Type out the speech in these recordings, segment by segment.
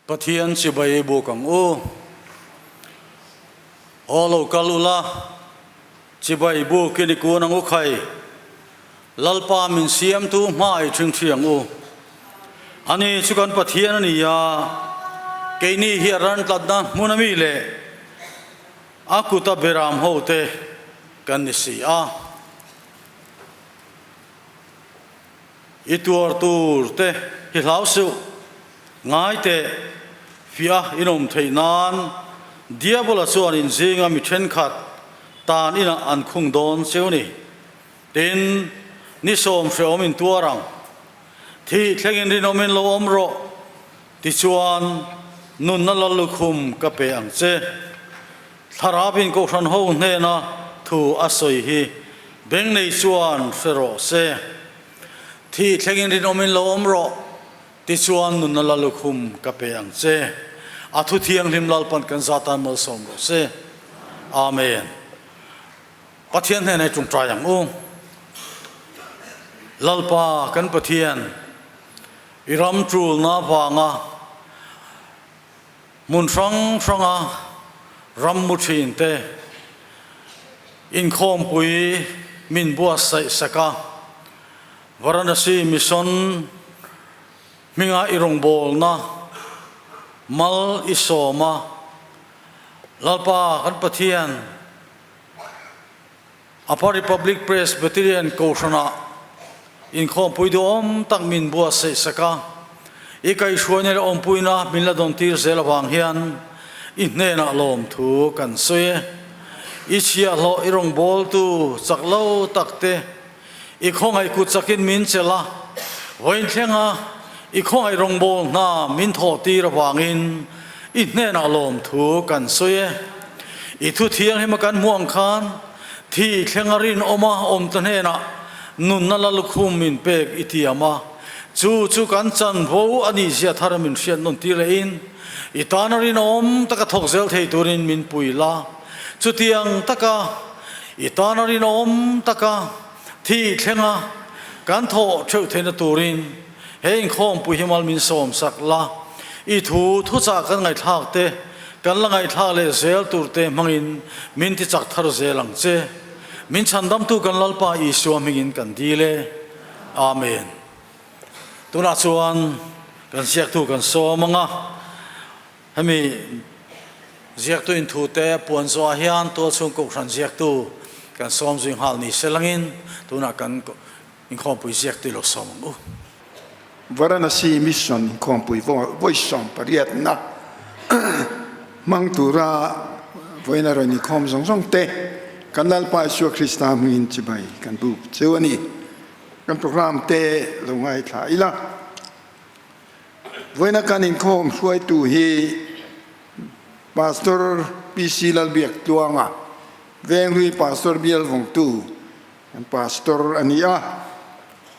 Pathian chibai ei buk ang u. Aw lo kal ula, chibai buk in i kun ang u khai. Lalpa min siamtu hma i ṭhingṭhi ang u. Ani chu kan Pathian a ni a, keini hi a ran tlatna hmun ami leh a kuta beram hote kan ni si a. I tuar tur te hi hlau suh, ngai teh, fiah in awm theih nan Diabola chuan in zinga mi thenkhat tan inah an khung dawn cheu ni. Tin, ni sawm hreawm in tuar ang. Thih thlengin rinawm in lo awm rawh, tichuan nunna lal lukhum ka pe ang che. Thlarau in Kohhran ho hnena thu a sawi hi beng nei chuan hre rawh se. Thih thlengin rinawm in lo awm rawh, tichuan nunna lal lukhum ka pe ang che. A thu thianghlim Lalpan kan zatan malsawm rawh se. Amen. Pathian hnenah i tungtai ang u. Lalpa kan Pathian, i ram tulna vanga hmun hrang hranga ram mu thin te inkhawmpui min buatsaih sak a, Varanasi Mission hminga i rawngbawlna mal i sawm a, Lalpa kan Pathian, Upper Republic Presbyterian Kohhranah inkhawmpui duhawm tak min buatsaih sak a, i kaihhruaina leh awmpuina min la dawn tir zel avang hian i hnenah lawmthu kan sawi e. I chhiahhlawh i rawngbawltu chak lo tak te i khawngaih kut chakin min chelh a, vawiin thlenga i khawngaih rawngbâwl hna min thawh tir avangin i hnenah lawmthu kan sawi e. I thu thianghlim a kan hmuh ang khan thi thlenga rinawma awmte hnenah nunna la lukhum min pek i tiam a, chu chu kan chanvo a nihzia thar min hriat nawn tir lehin i tana rinawm taka thawk zel thei turin min pui la. Chutiang taka i tana rinawm taka thi thlenga kan thawh theuh theihna turin he inkhawmpui hi mal min sawm sak la, i thu thuchah kan ngaihthlak te, kan la ngaihthlak leh zel tur te hmangin min ti chak thar zel ang che. Min chhandamtu kan Lalpa Isua hmingin kan dil e. Amen. Tunah chuan kan ziaktu kan sawm ang a, hemi ziaktu inthu te puan zawhah hian tualchhung kohhran ziaktu kan sawm zui nghal ni se langin tunah kan Inkhawmpui ziak tih lo sawm ang u. Varanasi Mission inkhawmpui vawi 18na hmang tura vawiina rawn inkhawm zawng zawng te kan Lalpa Isua Krista hmingin chibai kan buk cheu a ni. Kan program te lo ngaithla ila. Vawiina kan inkhawm hruaitu hi Pastor PC Lalbiak Tluanga, Venghlui Pastor Bial Vawngtu, Kan pastor a ni a,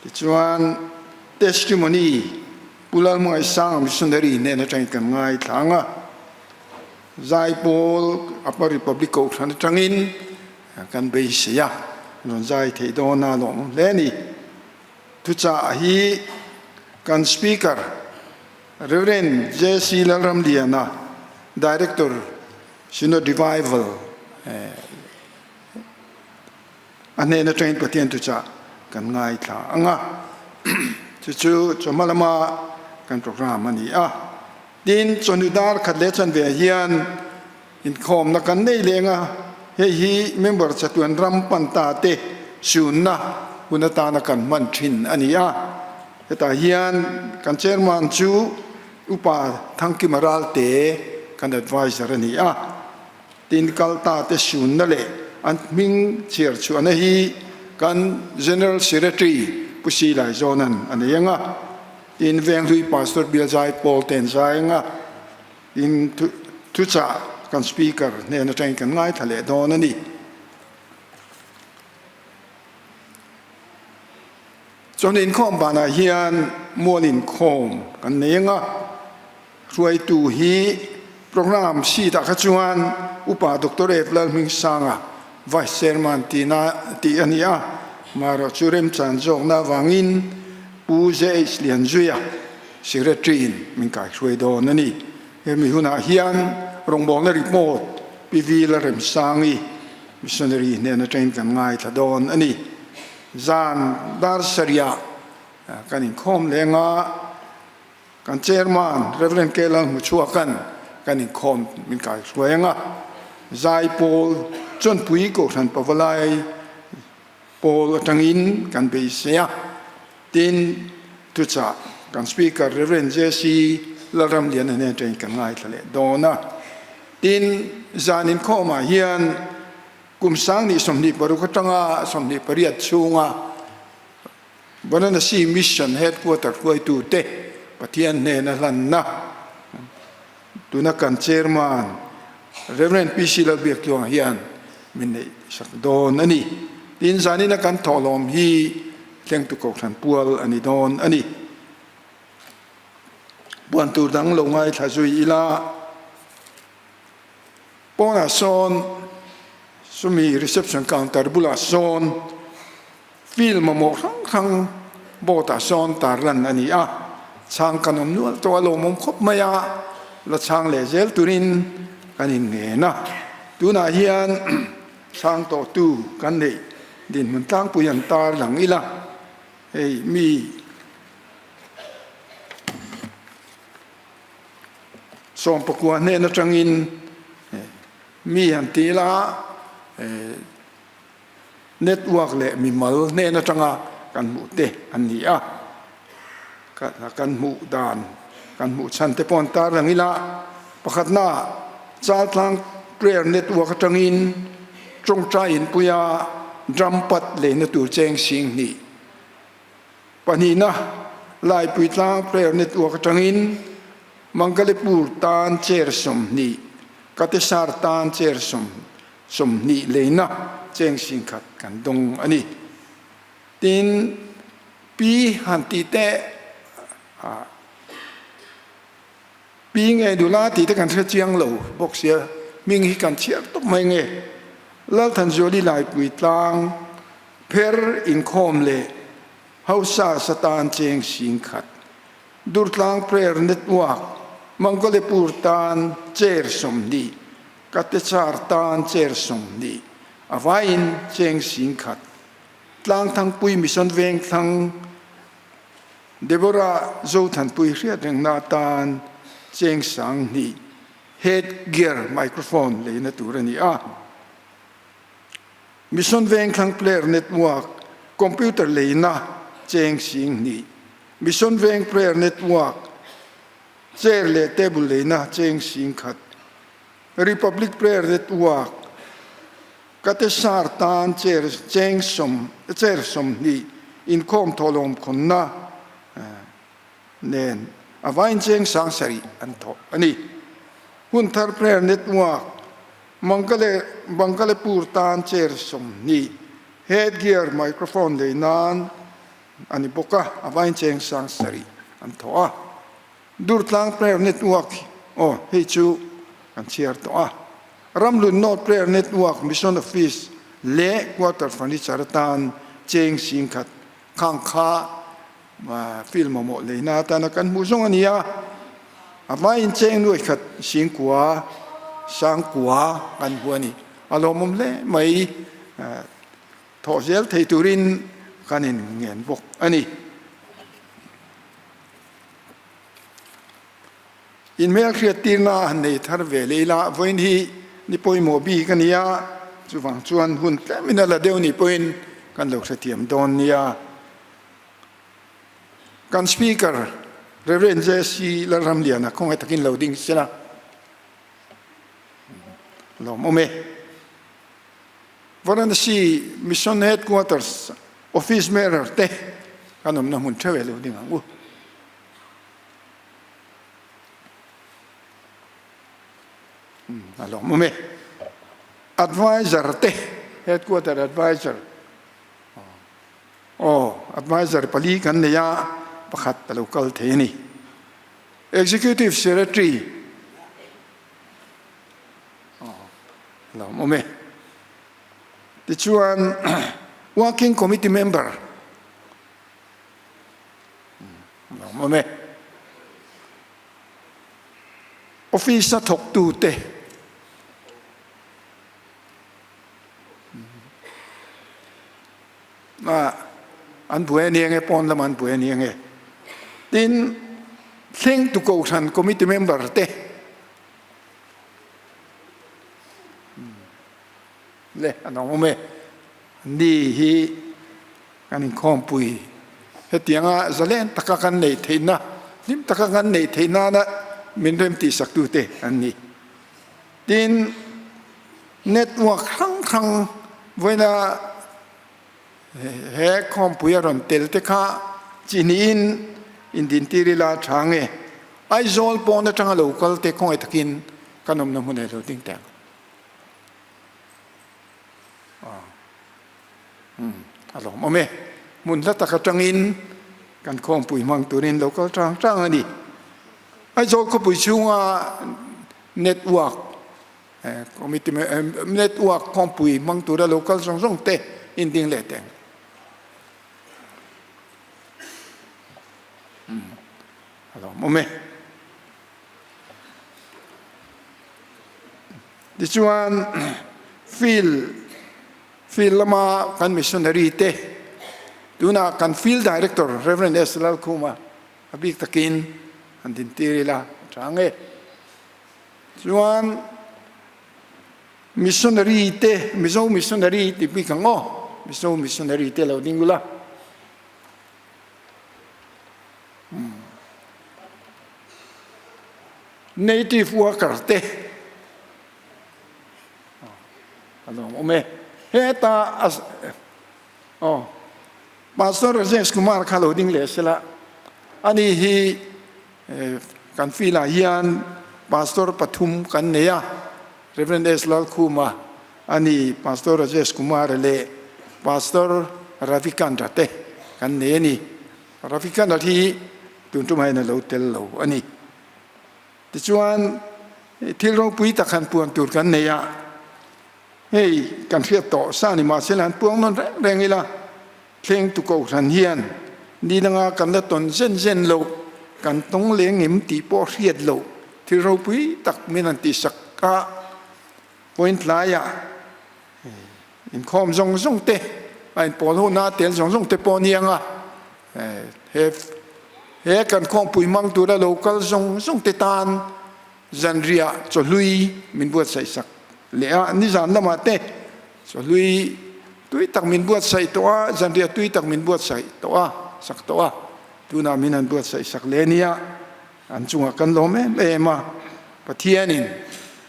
tichuan testimony Pu Lalhmangaihsanga missionary hnen atangin kan ngaithla ang a, Zaipawl Upper Republic Kohhran atangin kan beisei a, rawn zai theih dawn a lawmawm hle a ni. Thuchah hi kan Speaker Rev. JC Lalramliana, Director, Synod Revival, A hnen atangin Pathian thuchah kan ngaithla ang a, chu chu chawhma lama kan program a ni a. Tin, chawhnu dar khat leh chanve hian inkhawmna kan nei leng a, hei hi member chatuan ram pan ta te sunna hun atana kan hman thin a ni a. Hetah hian kan chairman chu Upa Thangkima Ralte kan adviser a ni a. Tin kal ta te sunna leh an hming chhiar chhuahna hi kan General Secretary Pu Si Laizawnan a nei ang a, tin Venghlui Pastor Bialzai Paul te an zai ang a, tin thuchah kan Speaker hnen atangin kan ngaithla leh dawn a ni. Chuan inkhawm banah hian mual inkhawm kan nei ang a. Hruaitu hi programme sheet ah kha chuan Upa Doctor F Lalhmingsanga Vice Chairman tina tih a ni a, marawh chu remchan zawkna avangin Pu JH Lianzuia Secretary in min kaihruai dawn a ni. Hemi hunah hian rawngbawlna report Pi Vi Lalremsangi, Missionary hnen atangin kan ngaithla dawn a ni. Zan dar sarihah kan inkhawm leng a, kan Chairman Rev. K. Lalhmuchhuakan kan inkhawm min kaihruai ang a, Zaipawl Chawnpui Kohhran Pavalai Pawl atangin kan beisei a, tin thuchah kan Speaker Rev. JC Lalramliana hnen atangin kan ngaithla leh dawn a. Tin, zan inkhawmah hian kum 2026 atanga 28 chhunga Varanasi Mission Headquarter hruaitute Pathian hnena hlanna tuna kan Chairman Rev. PC Lalbiaktluanga hian min neih sak dawn a ni. Tin, zanina kan thawhlawm hi thlengtu Kohhran pual a ni dawn a ni. Puan tur dang lo ngaithla zui ila. Pawnah sawn sumi reception counter bulah sawn field mamawh hrang hrang board ah sawn tarlan a ni a, chhang kan awm nual tawh a lawmawm khawp mai a, la chhang leh zel turin kan inngen a, tunah hian chhang tawhtu kan neih dinhmun tlangpui an tarlang ila hei mi. Sawmpakua hnen atangin mi han ti ila network leh mimal hnen atanga kan hmuh te an ni a, kan hmuh dan kan hmuh chhan te pawh an tarlang ila pakhatna Chaltlang prayer network atangin tawngtai inpuia drum pad leina tur cheng sing hnih. Pahnihna, Laipuitlang Prayer Network atangin Mangalipur tan chair 20, Katesar tan chair 20 leina cheng singkhat kan dawng a ni. Tin, Pi han tih teh ah Pi nge nula tih te kan hre chiang lo bawk sia, hming hi kan chhiar tawp mai nge. Lalthanzuali Laipuitlang pher inkhawm leh Hausa Satan cheng singkhat, Durtlang Prayer Network, Mangolepur tan chair 20, Katechar tan chair 20, a vaiin cheng singkhat, Tlangthangpui Mission Vengthlang, Deborah Zothanpui hriat rengna atan cheng 2000 head gear microphone leina tur a ni a. Mission Vengthlang Player Network computer leina cheng 2000, Mission Veng Prayer Network chair leh table leina cheng 10,000, Republic Prayer Network Katesar tan chair cheng sawm chair 20 inkhawm thawhlawm khawnna nen a vain cheng 7000 an thawh a ni. Hunthar Prayer Network Mangale Bangalepur tan chair 20 head gear microphone lei nan a ni bawk a, a vain cheng 7000 an thawh a. Durtlang Prayer Network aw hei chu kan chhiar tawh a. Ramlun North Prayer Network Mission Office leh Quarter Furniture atan cheng 10,000 khang kha field mamawh leina atana kan hmuh zawng a ni a. A hmain cheng nuaikhat 9,000 9,000 kan hmu a ni. A lawmawm hle mai. Thawh zel thei turin kan inngen bawk a ni. Inhmelhriattirna han nei thar ve leh ila, vawiin hi ni pawimawh bik a nia, chuvang chuan hun tlemin a la deuh ni pawhin kan lo hrethiam dawn nia. Kan Speaker Rev. JC Lalramliana khawngaih takin lo ding sela lawmawm e. Varanasi Mission Headquarters Office Bearer te kan awmna hmun theuh e lo ding ang u. A lawmawm e. Advisor te, Headquarter Advisor, aw, Advisor pali kan nei a, pakhat a lo kal thei a ni. Executive Secretary, aw, a lawmawm e. Tichuan, Working Committee Member, a lawmawm e. Office a thawktute an buai a ni ange, pawn lamah an buai a ni ange. Tin, thlengtu kohhran committee member te le an awm e. Ni hi kan inkhawmpui hetianga zalen taka kan neih theihna, hlim taka kan neih theih nana min remtihsaktute an ni. Tin, network hrang hrang vawiina he khawmpui a rawn tel te kha chi hnihin indintir ila tha nge? Aizawl pawn atanga lo kal te khawngaih takin kan awmna hmun ah lo ding teh ang. A lawmawm e. Hmun hla tak atangin kan khawmpui hmang turin lo kal tang tang a ni. Aizawl khawpui chhunga network committee network khawmpui hmang tura lo kal zawng zawng te in ding leh teng. A lawmawm e. Tichuan field field lama kan missionary te tunah kan field director Rev. S. Lalkhuma a bik takin han dintir ila a tha ang e. Chuan missionary te Mizo missionary tih bik ang aw, Mizo missionary te lo ding ula. Native worker te a lawm awm e. Heta aw Pastor Rajesh Kumar kha lo ding leh sela ani hi kan field ah hian Pastor pathum kan nei a, Rev. S. Lalkhuma ani, Pastor Rajesh Kumar leh Pastor Ravikant-a te kan nei a ni. Ravikant-a hi tun tumah hian a lo tel lo a ni. Tichuan, thil ropui tak han puan tur kan nei a, hei kan hriat tawh sa ni mahse han puang nawn reng reng ila, thlengtu kohhran hian ni danga kan la tawn zen zen loh, kan tawng leng ngem tih pawh hriat loh thil ropui tak min han tihsak a, point laiah inkhawm zawng zawng te, a inpawl huna tel zawng zawng te pawh a ni ang a, he he kan khawmpui hmang tura lo kal zawng zawng te tan zanriah chawhlui min buatsaih sak leh a, nizan lamah te chawhlui tui tak min buatsaih tawh a, zanriah tui tak min buatsaih tawh a, sak tawh a, tunah min han buatsaih sak leh a nia. An chungah kan lawm em em a, Pathianin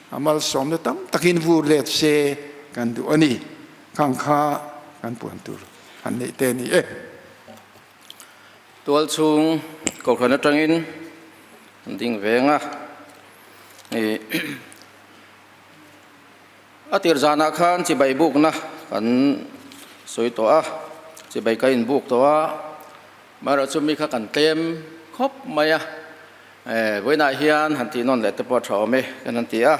a malsawmna tam takin vur let se kan duh a ni. Khang kha kan puan tur han neih te a ni e. Tual chhung kohhran atangin an ding veng a, ih a tir zanah khan chibai bukna kan sawi tawh a, chibai ka inbuk tawh a. Amaherawhchu mi kha kan tlem khawp mai a, vawiinah hian han tih nawn leh te pawh a tha awm e kan han ti a.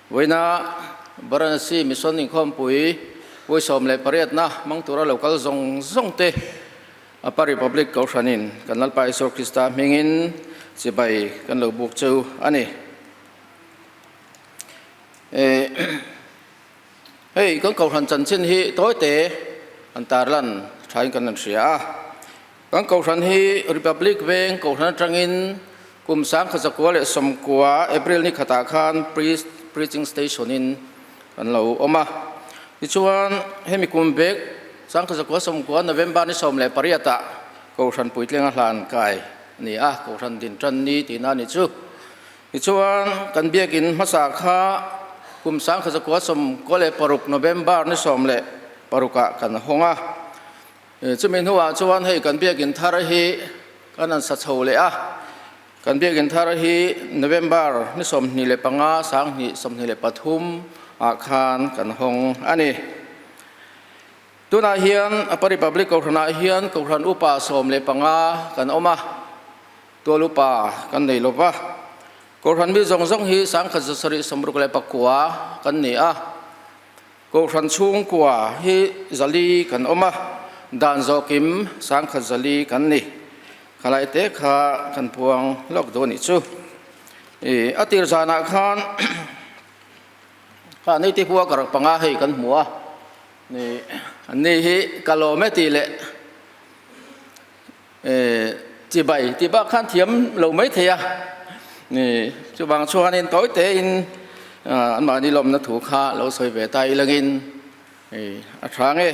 Vawiina Varanasi Mission inkhawmpui vawi 18na hmang tura lo kal zawng zawng te Upper Republic Kohhranin kan Lalpa Isua Krista hmingin chibai kan lo buk cheu a ni. Hei kan Kohhran chanchin hi tawite an tarlan thain kan rawn hria a. Kan Kohhran hi Republic Veng Kohhran atangin kum 1990 April ni khatah khan Preaching Station in kan lo awm a. Tichuan hemi kum bek 1990 November ni 18 ah Kohhran puitling a hlan kai a ni a, Kohhran din tan ni tihna a ni chu. Tichuan, kan biakinn hmasa kha kum 1996 November ni 16 ah kan hawng a. Chumi hnuah chuan hei kan biakinn thar hi kan han sa chho leh a. Kan biakinn thar hi November ni 25 2023 ah khan kan hawng a ni. Tunah hian Upper Republic Kohhranah hian Kohhran Upa 15 kan awm a. Tual upa kan nei lo va, Kohhran mi zawng zawng hi 1769 kan ni a, Kohhran chhungkua hi 400 kan awm a, dan zawhkim 1400 kan ni. Khalai te kha kan puang lawk duh a nih chu. I a tir zanah khan kha nei te hua kar panga hei kan hmu a, ni an ni hi ka lawm e tih leh chibai tih bak khan thiam lo mai thei a, ni chuvang chuanin tawi tein anmahni lawmna thu kha lo sawi ve ta ilangin a tha nge.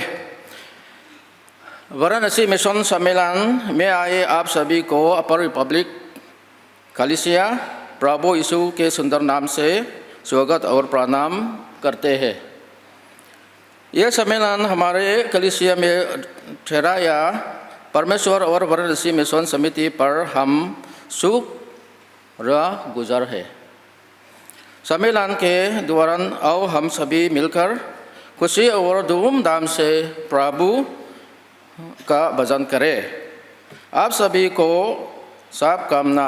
Varanasi Mission Sammelan me aaye aap sabhi ko Upper Republic Kalisiya Prabhu Yisu ke sundar naam se swagat aur pranam karte hai. यह सम्मेलन हमारे कलिसिया में ठहराया परमेश्वर और वाराणसी मिशन समिति पर हम सुख गुजर है। सम्मेलन के दौरान आओ हम सभी मिलकर खुशी और धूमधाम से प्रभु का भजन करें। आप सभी को शुभकामना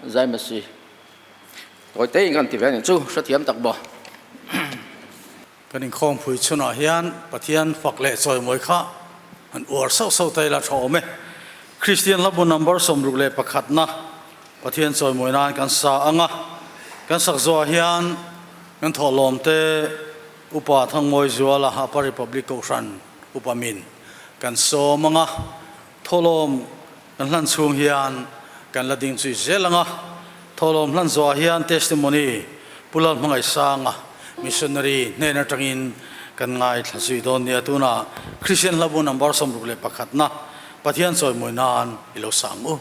जय मसीह। Tawi te in kan ti ve a nih chu hrethiam tak maw. Kan inkhawmpui chhunah hian Pathian fak leh chawimawi kha an uar sauh sauh ta ila tha awm e. Kristian hlabu number 61 na Pathian chawimawi nan kan sa ang a, kan sak zawhah hian kan thawhlawm te Upa Thangmawi Zuala Upper Republic Kohhran Upa min kan sawm ang a, thawhlawm kan hlan chhung hian kan la ding chui zel ang a, thawhlawm hlan zawhah hian testimony Pu Lalhmangaihsanga missionary hnen atangin kan ngaithla zui dawn nia. Tunah Kristian hlabu number 61 na Pathian chawimawi nan i lo sang u.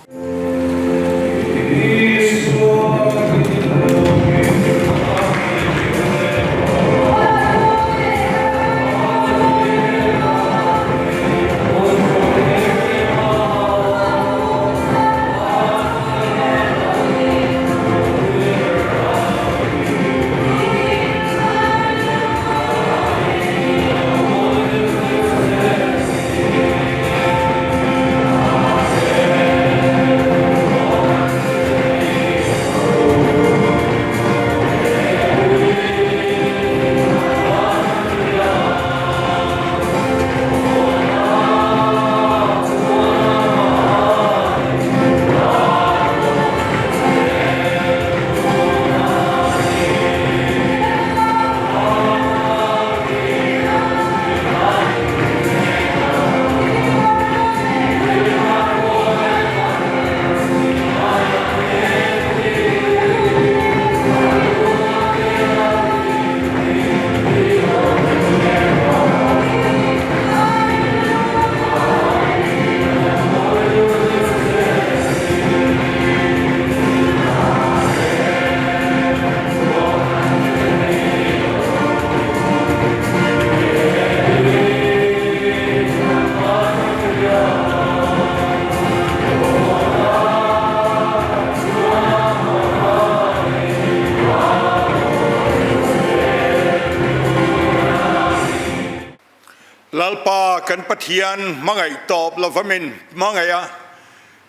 Lalpa kan Pathian hmangaih tawp lova min hmangaih a,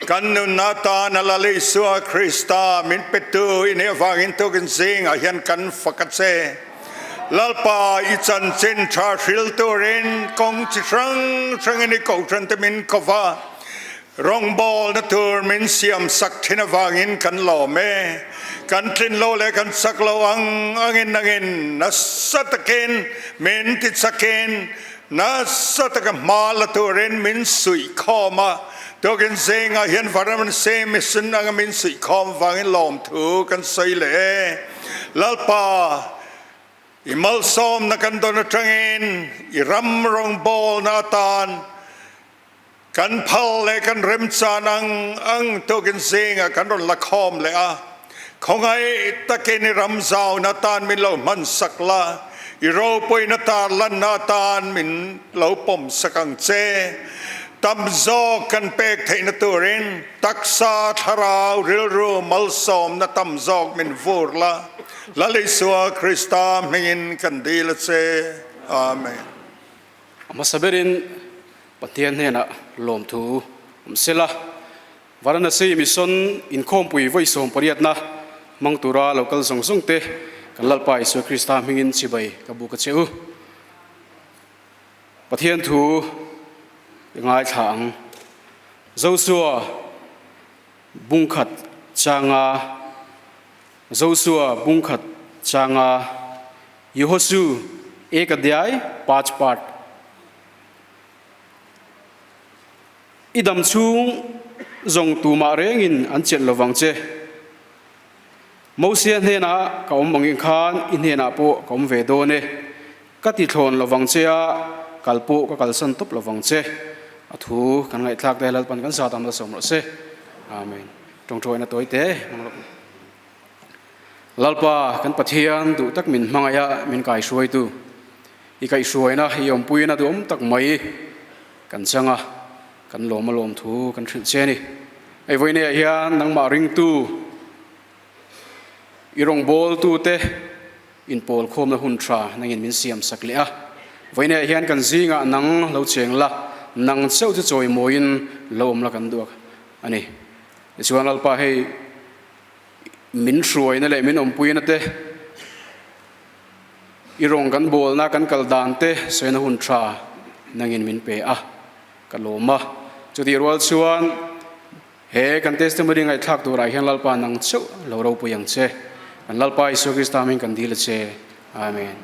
kan nunna tana Lal Isua Krista min petu i nih avangin tukin zingah hian kan fak a che. Lalpa i chanchin tha hril turin kawng chi hrang hrangin i kohhran te min ko va, rawngbawlna tur min siam sak thin avangin kan lawm e. Kan tlin lo leh kan chak lo ang angin nangin nasa takin min ti chakin nasa taka hma la turin min suih khawm a. Tukin zingah hian Varanasi Mission anga min suih khawm vangin lawmthu kan sawi leh e. Lalpa, i malsawmna kan dawn atangin i ram rawngbawlna atan kan phal leh kan remchan ang ang tukin zingah kan rawn la khawm leh a. Khawngaih takin i ram zauna atan min lo hmansak la, i ropuina tarlanna atan min lo pawmsak ang che. Tam zawk kan pek theihna turin taksa, thlarau, rilru, malsawmna tam zawk min vur la, Lal Isua Krista hmingin kan dil a che. Amen. A hmasa berin Pathian hnenah lawmthu awm sela, Varanasi Mission inkhawmpui vawi sawmpariatna hmang tura lo kal zawng zawng te kan Lalpa Isua Krista hmingin chibai ka buk a che u. Pathian thu i ngaithla ang. Josua bungkhat changa. Josua bung khat changa Yehosu ek adhyay paanch path. I dam chhung zawng tumah rengin an chelh lovang che. Mosia hnenah ka awm angin khan i hnenah pawh ka awm ve dawn e. Ka ti thlawn lovang che a, kal pawh ka kalsan tawp lovang che. A thu kan ngaihthlak te Lalpan kan zat ang lasawm rawh se. Amen. Tawngtawina tawi te hmang rawh. Lalpa kan Pathian duh tak min hmangaih a, min kaihruaitu. I kaihhruaina, i awmpuina duhawm tak mai kan chang a, kan lawm a lawm thu kan hrilh che a ni. Hei vawineah hian nangmah ringtu, i rawngbawltute inpawl khawmna hun tha nangin min siam sak leh a. Vawineah hian kan zingah nang lo cheng la, nang chauh chu chawimawiin lo awm la kan duak a ni. Tichuan Lalpa hei min hruaina leh min awmpuina te, i rawng kan bawlna kan kal dan te sawina hun tha nangin min pe a, ka lawm a. Chutih rual chuan he kan testimony ngaihthlak turah hian Lalpa nang chauh lo ropui ang che. Kan Lalpa Isua Krista hming kan dil a che. Amen.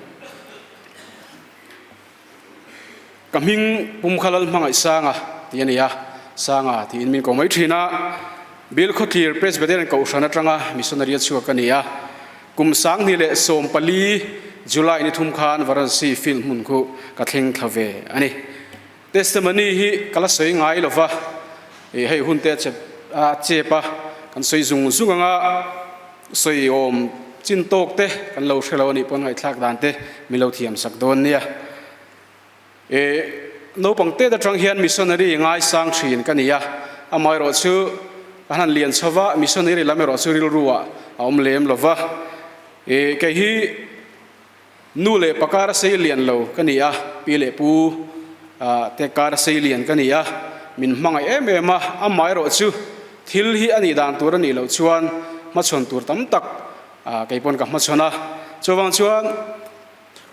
Ka hming pum kha Lalhmangaih Sanga tih a ni a, Sanga tiin min ko mai thin a. Bilkhawthlir Presbyterian Kohhran atanga missionary a chhuak a ni a. Kum 2014 July ni thum khan Varanasi field hmun khu ka thleng thla ve a ni. Testimony hi ka la sawi ngai lo va, hei hun te a chep a, kan sawi zung zung anga sawi awm chin tawk te kan lo hre lo a nih pawn ngaihthlak dan te min lo thiam sak dawn nia. E naupang tet atang hian missionary ngaisang thin ka ni a, amaherawh chu ka han lian chho va, missionary lam erawh chu rilru ah a awm lem lo va. E kei hi nu leh pa kar a sei lian lo ka ni a, pi leh pu te kar a sei lian ka ni a, min hmangaih em em a, amaherawh chu thil hi a nih dan tur a nih loh chuan hmachhawn tur tam tak kei pawn ka hmachhawn a, chuvang chuan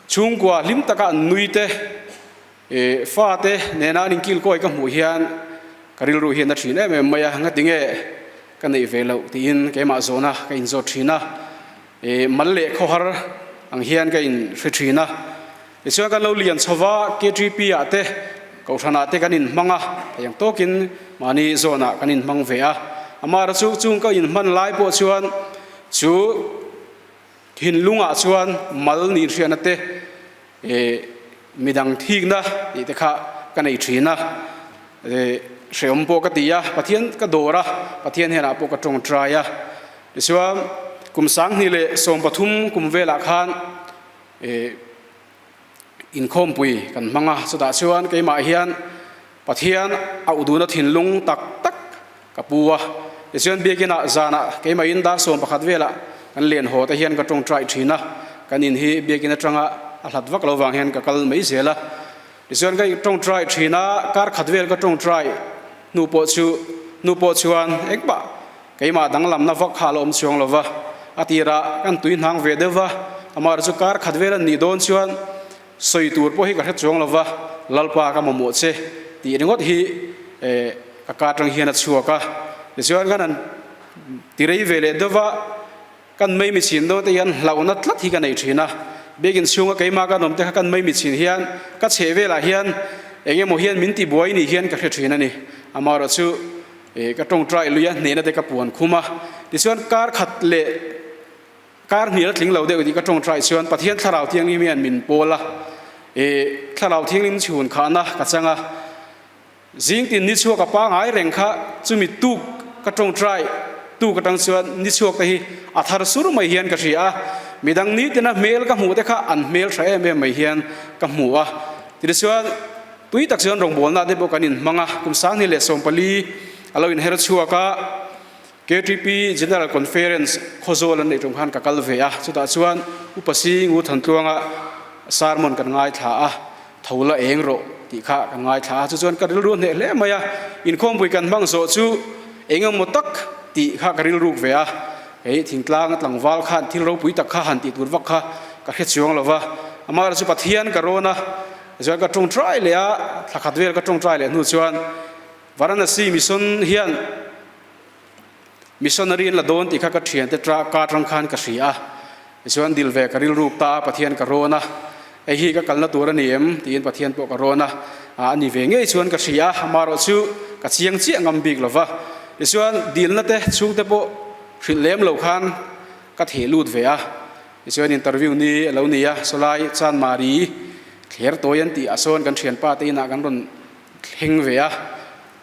Chhungkua hlim taka an nui te, fa te nena an inkil kawi ka hmuh hian ka rilru hian a thin em em mai a, ngatinge ka neih ve loh tiin keimah zawhna ka inzawt thin a, mal leh khawhar ang hian ka inhre thin a. Tichuan kan lo lian chho va, KTP ah te, Kohhran ah te kan inhmang a, thei ang tawkin mahni zawnah kan inhmang ve a. Amaherawhchu chu chung ka inhman lai pawh chuan chu Thinlungah chuan mal nih hriatna te, midang thikna tih te kha ka nei thin a, hrehawm pawh ka ti a, Pathian ka dawr a, Pathian hnenah pawh ka tawngtai a. Tichuan kum 2013 kum velah khan inkhawmpui kan hmang a, chutah chuan keimah hian Pathian a uduhna thinlung tak tak ka pu a, tichuan biakinah zanah keimahin dar 11 velah kan len haw te hian ka tawngtai thin a, kan in hi biakin atanga a hlat vak lo vang hian ka kal mai zel a, tichuan ka tawngtai thin a, kar khat vel ka tawngtai hnu pawh chu hnu pawh chuan engmah Keimah danglamna vak kha a la awm chuang lo va, a tirah kan tui hnang ve deuh va, amaherawh chu kar khat vel a nih dawn chuan sawi tur pawh hi ka hre chuang lo va, Lalpa ka mamawh che tih ringawt hi ka ka atang hian a chhuak a. Tichuan kan han ti rei ve leh deuh va, kan mei mi chhin dawn te hian hlauhna tlat hi ka nei thin a, biakin chhunga keimah kan awm te kha kan mei mi chhin hian ka chheh velah hian eng emaw hian min ti buai ni hian ka hre thin a ni. Amaherawh chu Ka tawngtai lui a, hnehna te ka puan khum a, tichuan kar khat leh kar hnial a tling lo deuh tih ka tawngtai chuan Pathian Thlarau Thianghlim hian min pawl a, Thlarau Thianghlim chhun khahna ka chang a, zing tin ni chhuak a pangai reng kha chumi tuk ka tawngtai tuk atang chuan ni chhuak te hi a thar sur mai hian ka hria a, midang nitina hmel ka hmuh te kha an hmel tha em em mai hian ka hmu a, tichuan. Tui tak chuan rawngbawlna te pawh kan inhmang a, kum 2014 a lo inher chhuak a, KTP General Conference Khawzawl an neih tum khan ka kal ve a, chutah chuan Upa Sing U Thantluanga sermon kan ngaithla a, tho la eng rawh tih kha kan ngaithla a, chu chuan ka rilru a hneh hle mai a, inkhawmpui kan hmang zawh chu eng emaw tak tih kha ka rilruk ve a, hei thingtlang tlangval khan thil ropui tak kha han tih tur vak kha ka hre chuang lo va, amaherawhchu Pathian ka rawn a. Chuan ka tawngtai leh a, thla khat vel ka tawngtai leh hnu chuan Varanasi Mission hian Missionary an la dawn tih kha ka thiante ka atang khan ka hria a, tichuan dil ve ka rilruk ta a, Pathian ka rawn a, hei hi ka kalna tur a ni em tiin Pathian pawh ka rawn a, a ni ve ngei chuan ka hria a, amaherawh chu ka chiang chiah ngam bik lova, tichuan dilna te chhungte pawh hrilh lem lo khan ka theh lut ve a, tichuan interview ni a lo ni a, sawlai Chanmari thler tawi an tih ah sawn kan thianpa te inah kan rawn thleng ve a.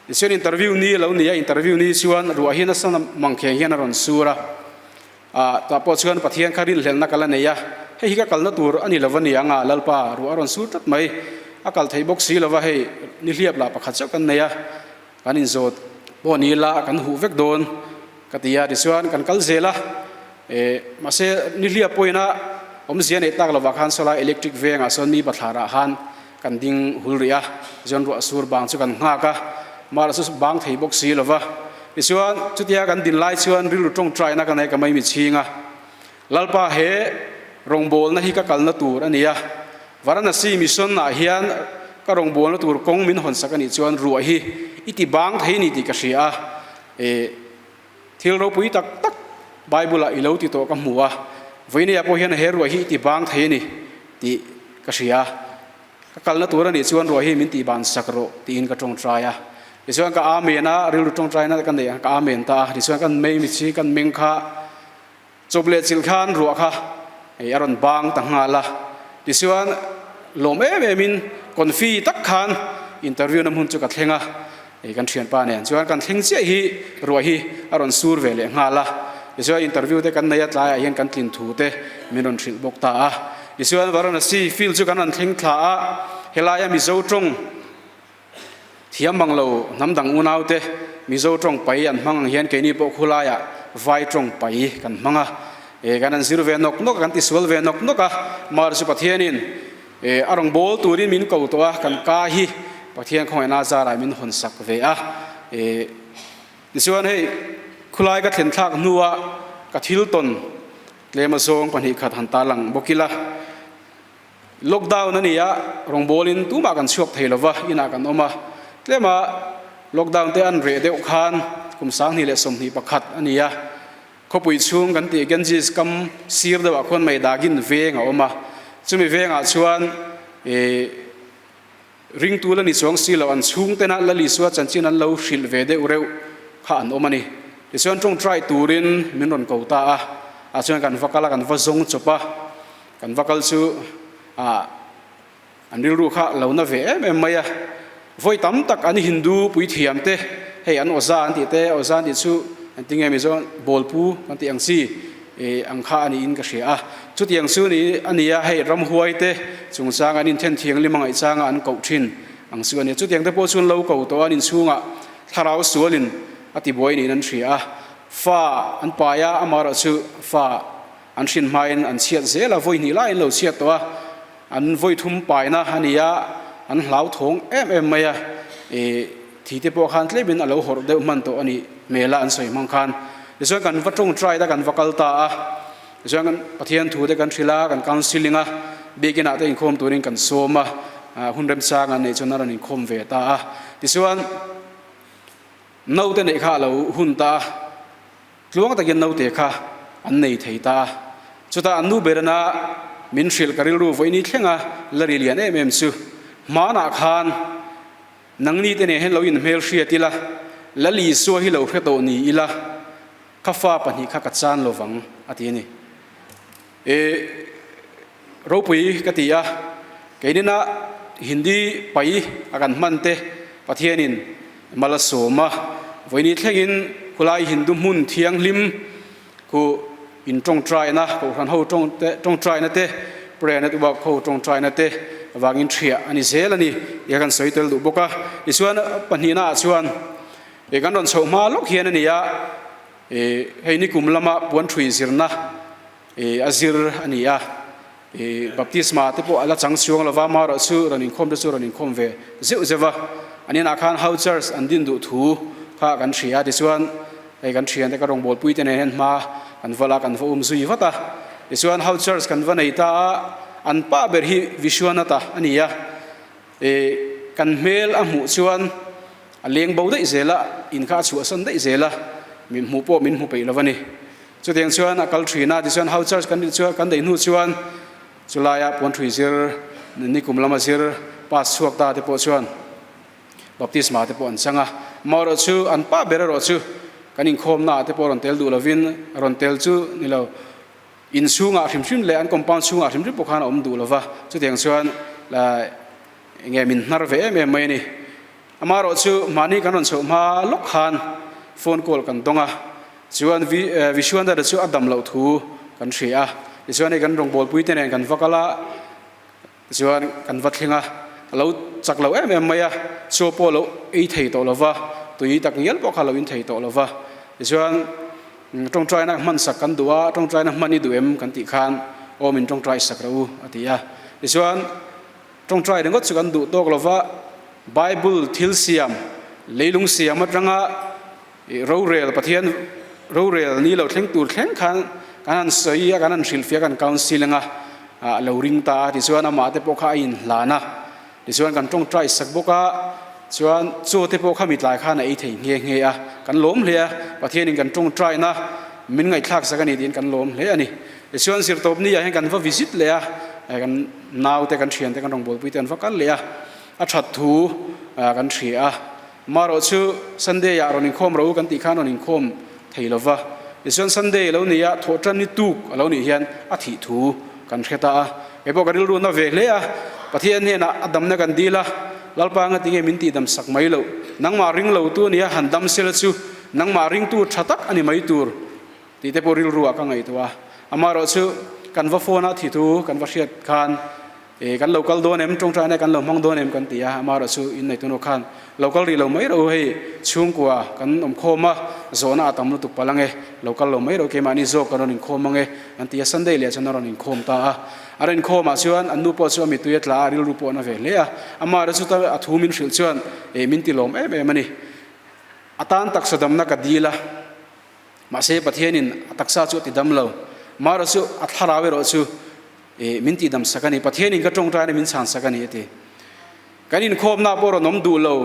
Tichuan interview ni a lo ni a, interview ni chuan ruah hi nasa mangkheng hian a rawn sur a, ah tah pawh chuan Pathian kha rinhlelhna ka la nei a, hei hi ka kalna tur a ni lo a ni ang a, Lalpa ruah a rawn sur tlat mai, a kal theih bawk si lo va, hei nihliap lah pakhat chauh kan nei a, kan inzawt pawh ni ila kan huh vek dawn ka ti a, tichuan kan kal zel a, eh mahse nihliap pawhin a awmzia neih tak lovah khan sawlai electric vengah sawn mi bathlarah khan Kan ding hul rih a, tichuan ruah sur bang chu kan nghak a, mahla chu bang thei bawk si lo va. Tichuan chutia kan din lai chuan rilru tawngtaina ka nei ka mai mi chhing a, Lalpa he rawngbawlna hi ka kalna tur a ni a, Varanasi Mission ah hian ka rawngbawlna tur kawng min hawnsak a nih chuan ruah hi i ti bang thei ni tih ka hria a, e thil ropui tak tak Bible ah i lo ti tawh ka hmu a, vawinia pawh hian he ruah hi i ti bang thei a ni tih ka hria. Ka kalna tur a nih chuan ruah hi min tih ban sak rawh tiin ka tawngtai a. Tichuan ka Amen a, rilru tawngtaina ka neih a, ka Amen ta a. Tichuan kan mei mitsi kan meng kha chawp leh chilh khan ruah kha hei a rawn bang ta nghal a. Tichuan lawm em em in confi tak khan interview na hmun chu ka thleng a. Hei kan thianpa nen chuan kan thleng chiah hi ruah hi a rawn sur ve leh nghal a, tichuan interview te kan nei a tlaiah hian kan tlin thu te min rawn hrilh bawk ta a. Tichuan Varanasi field chu kan rawn thleng thla a, helaia Mizo tawng thiam bang lo hnam dang unau te Mizo tawng pai an hmang ang hian keini pawh khulaiah vai tawng pai kan hmang a, e kan han zir ve nawk nawk a, kan tisual ve nawk nawk a, mahse chu Pathianin E, a rawn bawl turin min ko tawh a, kan ka hi Pathian khawngaihna zarah min hawn sak ve a. E, tichuan hei khulai ka thlen thlak hnua ka thil tawn tlem azawng 2 khat han tarlang bawk ila. Lockdown a ni a, rawngbawlin tumah kan chhuak thei lova, inah kan awm a. Tlema lockdown te an reh deuh khan kum 2021 a ni a. Khawpui chhung kan tih Ganges kam sir deuhah khuan Maidagin veng a awm a, chumi vengah chuan ih ringtu la ni chuang si lo an chhungtena Lal Isua chanchin an lo hrilh ve deuh reuh kha an awm a ni. Tichuan tawngtai turin min rawn ko ta a, ah chuan kan va kal a, kan va zawng chawp a, kan va kal chu ah An rilru kha lo na ve em em mai a, vawi tam tak an Hindu puithiam te, hei an Oza an tih te, Oza an tih chu an ti nge Mizo bawlpu kan tih ang chi ang kha a niin ka hria a, chutiang chu ni a ni a, hei ramhuai te chungchang an inthen thianghlim a ngaihchanga an koh thin ang chu a ni a, chutiang te pawh chu an lo ko tawh a, an inchhungah thlarau sualin a tibuai niin an hria a, fa an pai a, amaherawh chu fa an hrin hmain an chhiat zel a, vawi hnih lai an lo chhiat tawh a. An vawi thum paina a ni a, an hlauthawng em em mai a, ih thi te pawh khan tlemin a lo hawrh deuh hman tawh a nih hmel a an sawi hmang khan. Tichuan kan va tawngtai a, kan va kal ta a, tichuan kan Pathian thu te kan hrilh a, kan counselling a, biakinah te inkhawm turin kan sawm a, hun remchang an neih chuan a rawn inkhawm ve ta a. Tichuan naute neih kha a lo hun ta a. Tluang takin naute kha an nei thei ta a, chutah an nu berana min hrilh ka rilru vawiini thlenga la ri lian em em chu, hmanah khan nangni te nen hian lo inhmel hriat ila, Lal Isua hi lo hre tawh ni ila, ka fa pahnih kha ka chan lovang a ti a ni. E ropui ka ti a, keinina Hindi pai a kan hman te Pathianin mal a sawm a, vawiini thlengin khulai Hindu hmun thianghlim khu in tawngtaina, Kohhran ho tawngtaina te, Prayer Network ho tawngtaina te avangin thiah a ni zel a ni tih kha kan sawi tel duh bawk a. Tichuan pahnihnaah chuan e kan rawn chhoh hma lawk hian a ni a, e hei nikum lama puanthui zirna E a zir a ni a, e baptisma te pawh a la chang chuang lo va, amaherawh chu rawn inkhawm te chu rawn inkhawm ve zeuh zeuh va. An inah khan house church an din duh thu kha kan hria a, tichuan hei kan thiante ka rawngbawlpui te nen hian hma kan va la, kan va um zui vat a. Tichuan house church kan va nei ta a, an pa ber hi Vishwanatha a ni a, e kan hmel a hmuh chuan a leng bo daih zel a, in kha a chhuahsan daih zel a. Min hmuh pawh min hmu peih lo a ni. Chutiang chuan a kal thin a, tichuan House Church kan nih chuan kan neih hnu chuan chulaia puanthui zir, nikum lama zir pass chhuak ta te pawh chuan baptisma te pawh an chang a. Amaherawh chu an pa ber erawh chu kan inkhawmnaah te pawh rawn tel duh lovin rawn tel chu ni lo, in chhungah hrim hrim leh an compound chhungah hrim hrim pawh khan a awm duh lo va. Chutiang chuan enge min hnar ve em em mai a ni. Amaherawh chu mahni kan rawn chhoh hma lawk khan phone call kan dawng a, chuan Vishwanath-a chu a dam loh thu kan hria a, tichuan hei kan rawngbawlpui te nen kan va kal a, tichuan kan va thleng a, a lo chak lo em em mai a, chaw pawh a lo ei thei tawh lo va, tui tak ngial pawh kha a lo in thei tawh lo va, tichuan tawngtaina hmansak kan duh a, tawngtaina hman i duh em kan tih khan aw min tawngtai sak rawh u a ti a, tichuan. Tawngtai ringawt chu kan duh tawk lova, Bible thil siam, leilung siam atanga rorel, Pathian rorel ni lo thleng tur thleng khan kan han sawi a, kan han hrilhfiah, kan counselling a, a lo ring ta a, tichuan amah te pawh kha a inhlan a, tichuan kan tawngtai sak bawk a, chuan chaw te pawh kha mitlai khan a ei thei nghe nghe a, kan lawm hle a, Pathianin kan tawngtaina min ngaihthlak sak a ni tiin kan lawm hle a ni. Tichuan zirtawpni ah hian kan va visit leh a, kan naute, kan thiante, kan rawngbawlpui te an va kal leh a, a that thu kan hria a. Marawh chu Sunday ah rawn inkhawm rawh u kan tih khan rawn inkhawm thei lo va. Tichuan Sunday a lo ni a, thawhtan ni tuk a lo nih hian a thih thu kan hre ta a. Kei pawh ka rilru na ve hle a, Pathian hnenah a damna kan dil a, Lalpa nga tinge min tihdam sak mai loh, nangmah ring lo tu a nia, han dam sela chu nangmah ringtu tha tak a ni mai tur. Tih te pawh rilru ah ka ngaihtuah a, amaherawh chu kan va phone a thi thu kan va hriat khan eh kan lo kal dawn em, tawngtaina kan lo hmang dawn em kan ti a, amaherawh chu in neih tunu khan lo kal rih lo mai rawh u hei chhungkua kan awm khawm a, zawhna a tam lutuk palh ange, lo kal lo mai rawh keimahni zawk kan rawn inkhawm ange an ti a, Sunday leh chuan a rawn inkhawm ta a, a rawn inkhawm ah chuan an nu pawh chu a mittui a tla a, rilru pawh a na ve hle a, amaherawh chu a thu min hrilh chuan eh min ti lawm em em a ni, a tan taksa damna ka dil a. Mahse, Pathianin a taksa chu a ti dam lo. Mara chu a thlarau erawh chu min tih dam sak a ni. Pathianin ka tawngtaina min chhan sak a ni, a ti. Kan inkhawmna pawh rawn awm duh lo.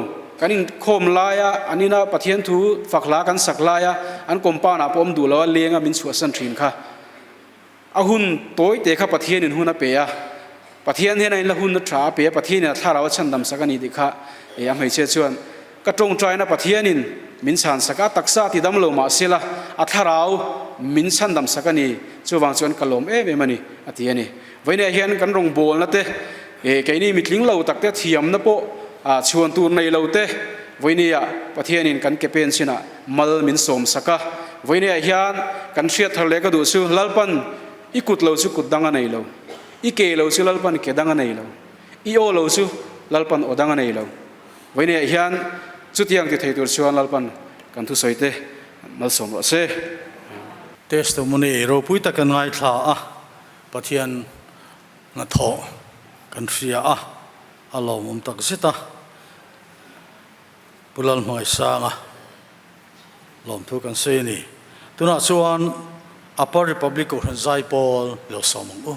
Kan inkhawm laia an ina Pathian thu fak hla kan sak laia an compound-ah pawh awm duh lo a, lenga min chhuahsan thin kha. A hun tawi te kha Pathianin hun a pe a, Pathian hian a inla hunna tha a pe a, Pathianin a thlarau a chhandam sak a ni tih kha a hmeichhia chuan ka tawngtaina Pathianin min chhan sak a, taksa ti dam lo mah sela a thlarau min chhandam sak a ni, chuvang chuan ka lawm em em a ni a ti a ni. Vawiinah hian kan rawngbawlna te, keini mitling lo tak te thiamna pawh chhuan tur nei lo te vawiinah Pathianin kan ke pen chinah Mal min sawm sak a, vawiinah hian kan hriat thar leh ka duh chu Lalpan i kut lo chu kut dang a nei lo, i ke lo chu Lalpan ke dang a nei lo, i aw lo chu Lalpan aw dang a nei lo. Vawiinah hian chutiang ti thei tur chuan Lalpan kan thusawi te malsawm rawh se. Testimony ropui tak kan ngaithla a, Pathian hnathawh kan hria a, a lawmawm tak zet a. Pu Lalhmaisanga lawmthu kan sawi a ni. Tunah chuan Upper Republic Kohhran Zaipawl lo sawm ang u.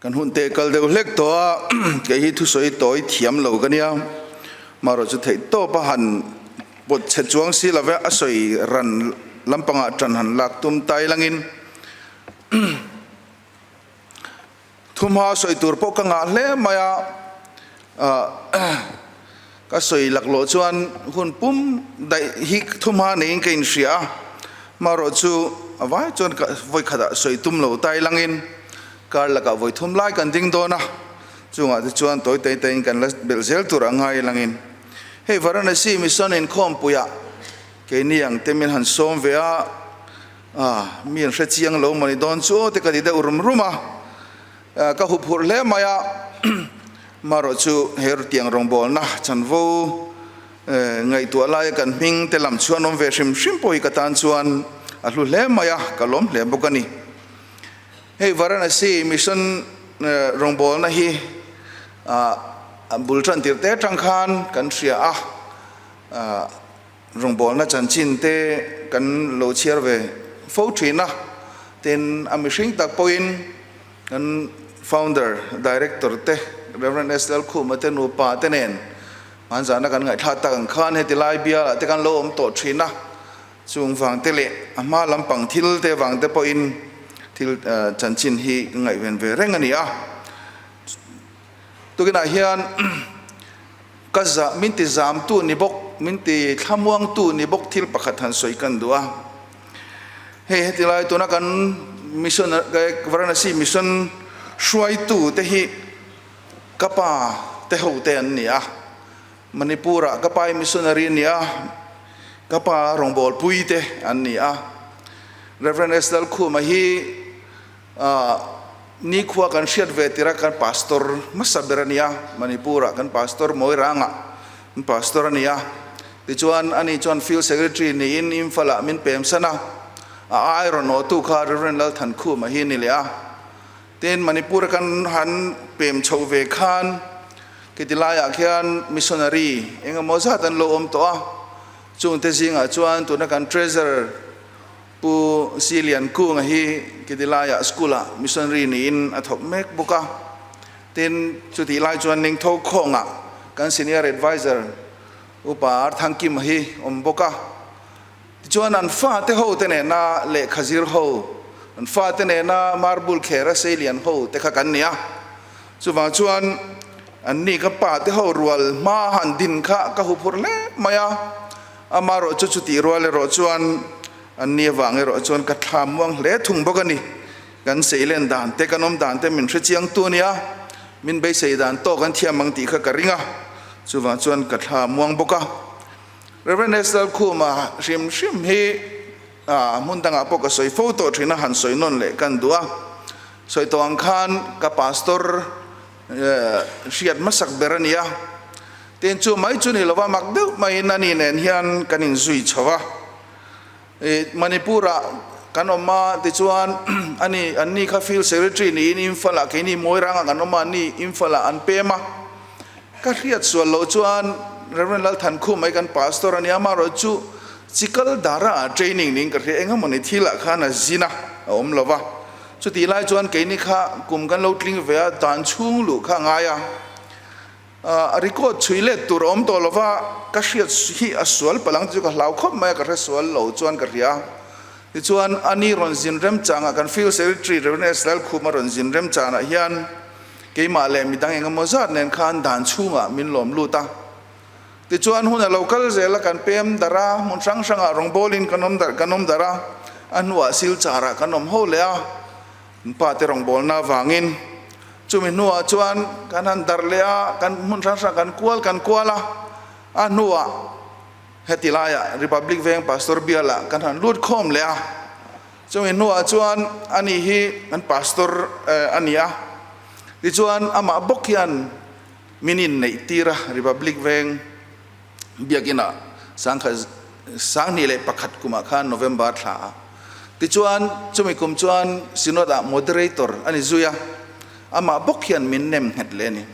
Kan hun te kal deuh hlek tawh a, kei hi thusawi tawi thiam lo ka nia. Marawh chu theih tawp a han pawt chhe chuang si love a sawi ran lampangah tan han lak tum tai langin thumha sawi tur pawh ka ngah hle mai a, ka sawi laklawh chuan hun pum daih hi thumha neiin ka inhria a, marawh chu a vai chuan ka vawikhatah sawi tum lo tai langin kar lakah vawi thum lai kan ding dawn a, chungah te chuan tawi tai taiin kan la belh zel tur a ngai langin hei Varanasi Mission inkhawmpuiah keini ang te min han sawm ve a, mi an hre chiang lo mawni dawn chu aw te ka ti deuh rum rum a. Ka huphurh hle mai a, marawh chu he rutiang rawngbawlna chanvo ngaihtuah laia kan hming te lam chuan awm ve hrim hrim pawh hi ka tan chuan a hlu hle mai a, ka lawm hle bawk a ni. Hei Varanasi Mission rawngbawlna hi bul tan tir te atang khan kan hria a, Rawngbawlna chanchin te kan lo chhiar ve fo thin a, tin a mihring tak pawhin kan founder director te Rev. S. Lalkhuma te nupa te nen hmanzahna kan ngaihthlak tak ang khan heti lai bialah te kan lo awm tawh thin a, chung vang te leh a hma lampang thil te vang te pawhin thil chanchin hi ka ngaihven ve reng a ni a. Tukinah hian ka za min ti zamtu ni bawk, min ti thlamuangtu ni bawk thil pakhat han sawi kan duh a. Hei heti lai tuna kan mission Varanasi mission hruaitu te hi ka pa te ho te an ni a. Manipur ah ka pa hi missionary a ni a, ka pa rawngbawlpui te an ni a. Rev. S. Lalkhuma hi Nikhua kan hriat ve tirh a kan pastor hmasa ber a ni a, Manipur ah kan pastor Moirang ah kan pastor a ni a, tichuan ani chuan field secretary niin Imphal ah min pem san a, a ai rawn awhtu kha Rev. Lalthankhuma hi a ni leh a, tin Manipur a kan han pem chhoh ve khan khiti laiah khian missionary eng emaw zat an lo awm tawh a, chungte zingah chuan tuna kan treasurer Pu Si Lian Kunga hi Kidilaiah school-ah missionary niin a thawk mek bawk a. Tin, chutih lai chuan Ningtho Khawngah kan senior adviser Upa Arthangkima hi awm bawk a. Tichuan an fate ho te nena lehkha zir ho, an fate nena marble khera sei lian ho te kha kan ni a. Chuvang chuan anni ka pa te ho rual hma han din kha ka huphurh hle mai a. Amarawh chu chutih rual erawh chuan an ni avang erawh chuan ka thla muang hle thung bawk a ni. Kan seilen dan te, kan awm dan te min hre chiang tu a nia, min beisei dan tawk an thiam ang tih kha ka ring a, chuvang chuan ka thla muang bawk a. Rev. S. Lalkhuma hrim hrim hi hmun dangah pawh ka sawi fo tawh thin a, han sawi nawn leh kan duh a. Sawi tawh ang khan ka pastor hriat hmasak ber a ni a. Tin chu mai chu ni lova mak deuh maiin ani nen hian kan inzui chho a. I Manipur-ah kan awm a, tichuan ani anni kha field secretary niin Imphal-ah keini Moirang-ah kan awm a, anni Imphal-ah an pem a. Ka hriat sual loh chuan Rev. Lalthankhum mai kan pastor a nia, amaherawh chu Chikal Dara-ah training niin ka hria, eng emawni thilah khan a zin a, a awm lo va. Chutih lai chuan keini kha kum kan lo tling ve a, dan chhung luh kha a ngai a. A record chhui let tur a awm tawh lova, ka hriat hi a sual palh ang tih chu ka hlau khawp mai a, ka hre sual lo chuan ka hria. Tichuan, ani rawn zin remchangah kan Field Secretary Rev. S. Lalkhuma rawn zin remchanah hian keimah leh midang eng emaw zat nen khan dan chhungah min lawm lut a. Tichuan, hun a lo kal zel a, kan pem darh a, hmun hrang hrangah rawngbawlin kan awm darh kan awm darh a, a hnuah Silchar-ah kan awm ho leh a. An pa te rawngbawlna avangin chumi hnuah chuan kan han darh leh a, kan hmun hrang hrang kan kual kan kual a, a hnuah heti laiah Republic Veng Pastor bialah kan han lut khawm leh a, chumi hnuah chuan ani hi kan pastor a ni a, tichuan amah bawk hian min inneih tir a Republic Veng Biakinah 2021 kumah khan November thla a. Tichuan, chumi kum chuan Synod-ah Moderator a ni zui a, amah bawk hian min nem nghet leh a ni.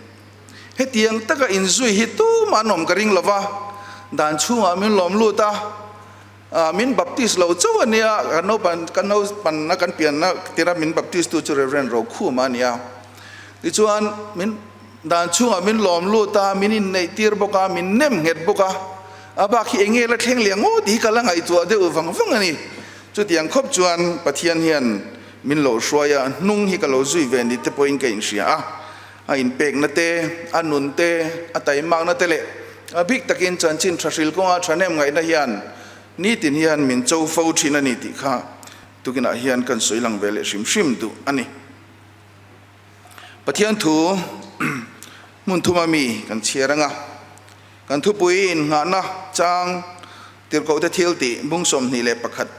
Hetiang taka inzui hi tumah an awm ka ring lova, dan chhungah min lawm lut a, min baptist lo chauh a nia, kan naupan kan naupanna kan pianna tira min baptist tu chu Rev. Rokhuma a ni a. Tichuan, min dan chhungah min lawm lut a, min inneih tir bawk a, min nem nghet bawk a. A bak hi eng nge la thleng leh ngawt tih hi ka la ngaihtuah deuh vang vang a ni. Chutiang khawp chuan Pathian hian min lo hruai a, hnung hi ka lo zui ve ni te pawhin ka inhria a. A inpekna te, a nun te, a taimakna te leh a bik takin chanchin tha hril kawnga thahnem ngaihna hian nitin hian min cho fo thin a ni tih kha tukinah hian kan sawi lang ve leh hrim hrim duh a ni. Pathian thu hmun thuma mi kan chhiar anga kan thupui innghahna chang tirhkohte thil tih bung 21.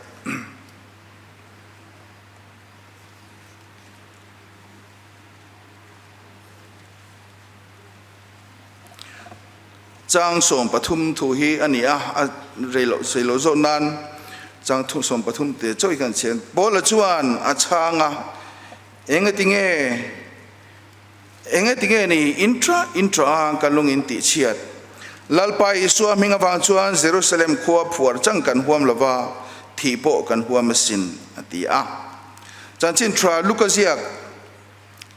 Chang 13 thu hi a ni a, a rei loh sei loh zawk nan chang thu 13 te chawi kan chhiar. Paula chuan a chhang a, Engati nge, engati nge ni intra intra a ka lung in tih chhiat? Lalpa Isua hming avang chuan Jerusalem khua phuar chang kan huam lova, thih pawh kan huam asin, a ti a. Chanchin tha Luka ziak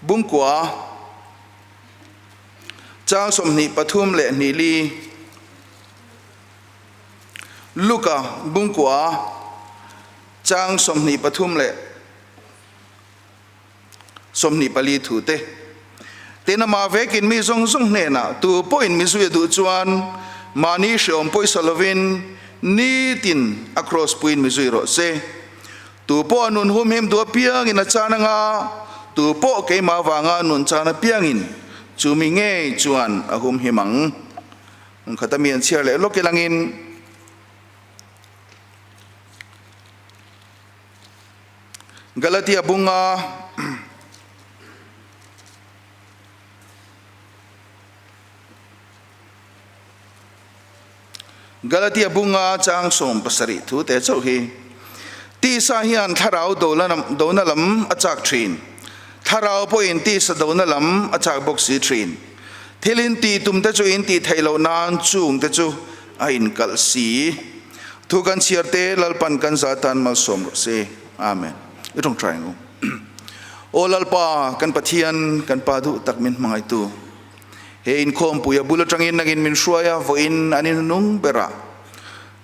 Bungkua chang 23 li Luka Bungkua chang 23 leh 24 thu te. Tin amah vekin mi zawng zawng hnenah tu pawhin mi zui a duh chuan mahni hreawm pawisa lovin nitin a kraws puiin mi zui rawh se. Tu pawh a nun humhim duh apiangin a chan anga, tu pawh keimah avanga a nun chan apiangin chu mi ngei chuan a humhim ang. Hmun khata mi an chhiar leh lawk ilangin Galatia bunga Galatia bunga chang 17 thu te chauh hi tisa hian thlarau dona lam a chak thin. Thlarau pawhin tisa dona lam a chak bawk si thin. Thil in tih tum te chu in tih theih loh nan chung te chu a inkalh si. Thu kan chhiar te Lalpan kan za tan malsawm rawh se. Amen. I tawngtai ang u. Aw Lalpa, kan Pathian, kan Pa duh tak min hmangaihtu. He inkhawmpui a bul atangin nangin min hruai a, vawiin an inhnung berah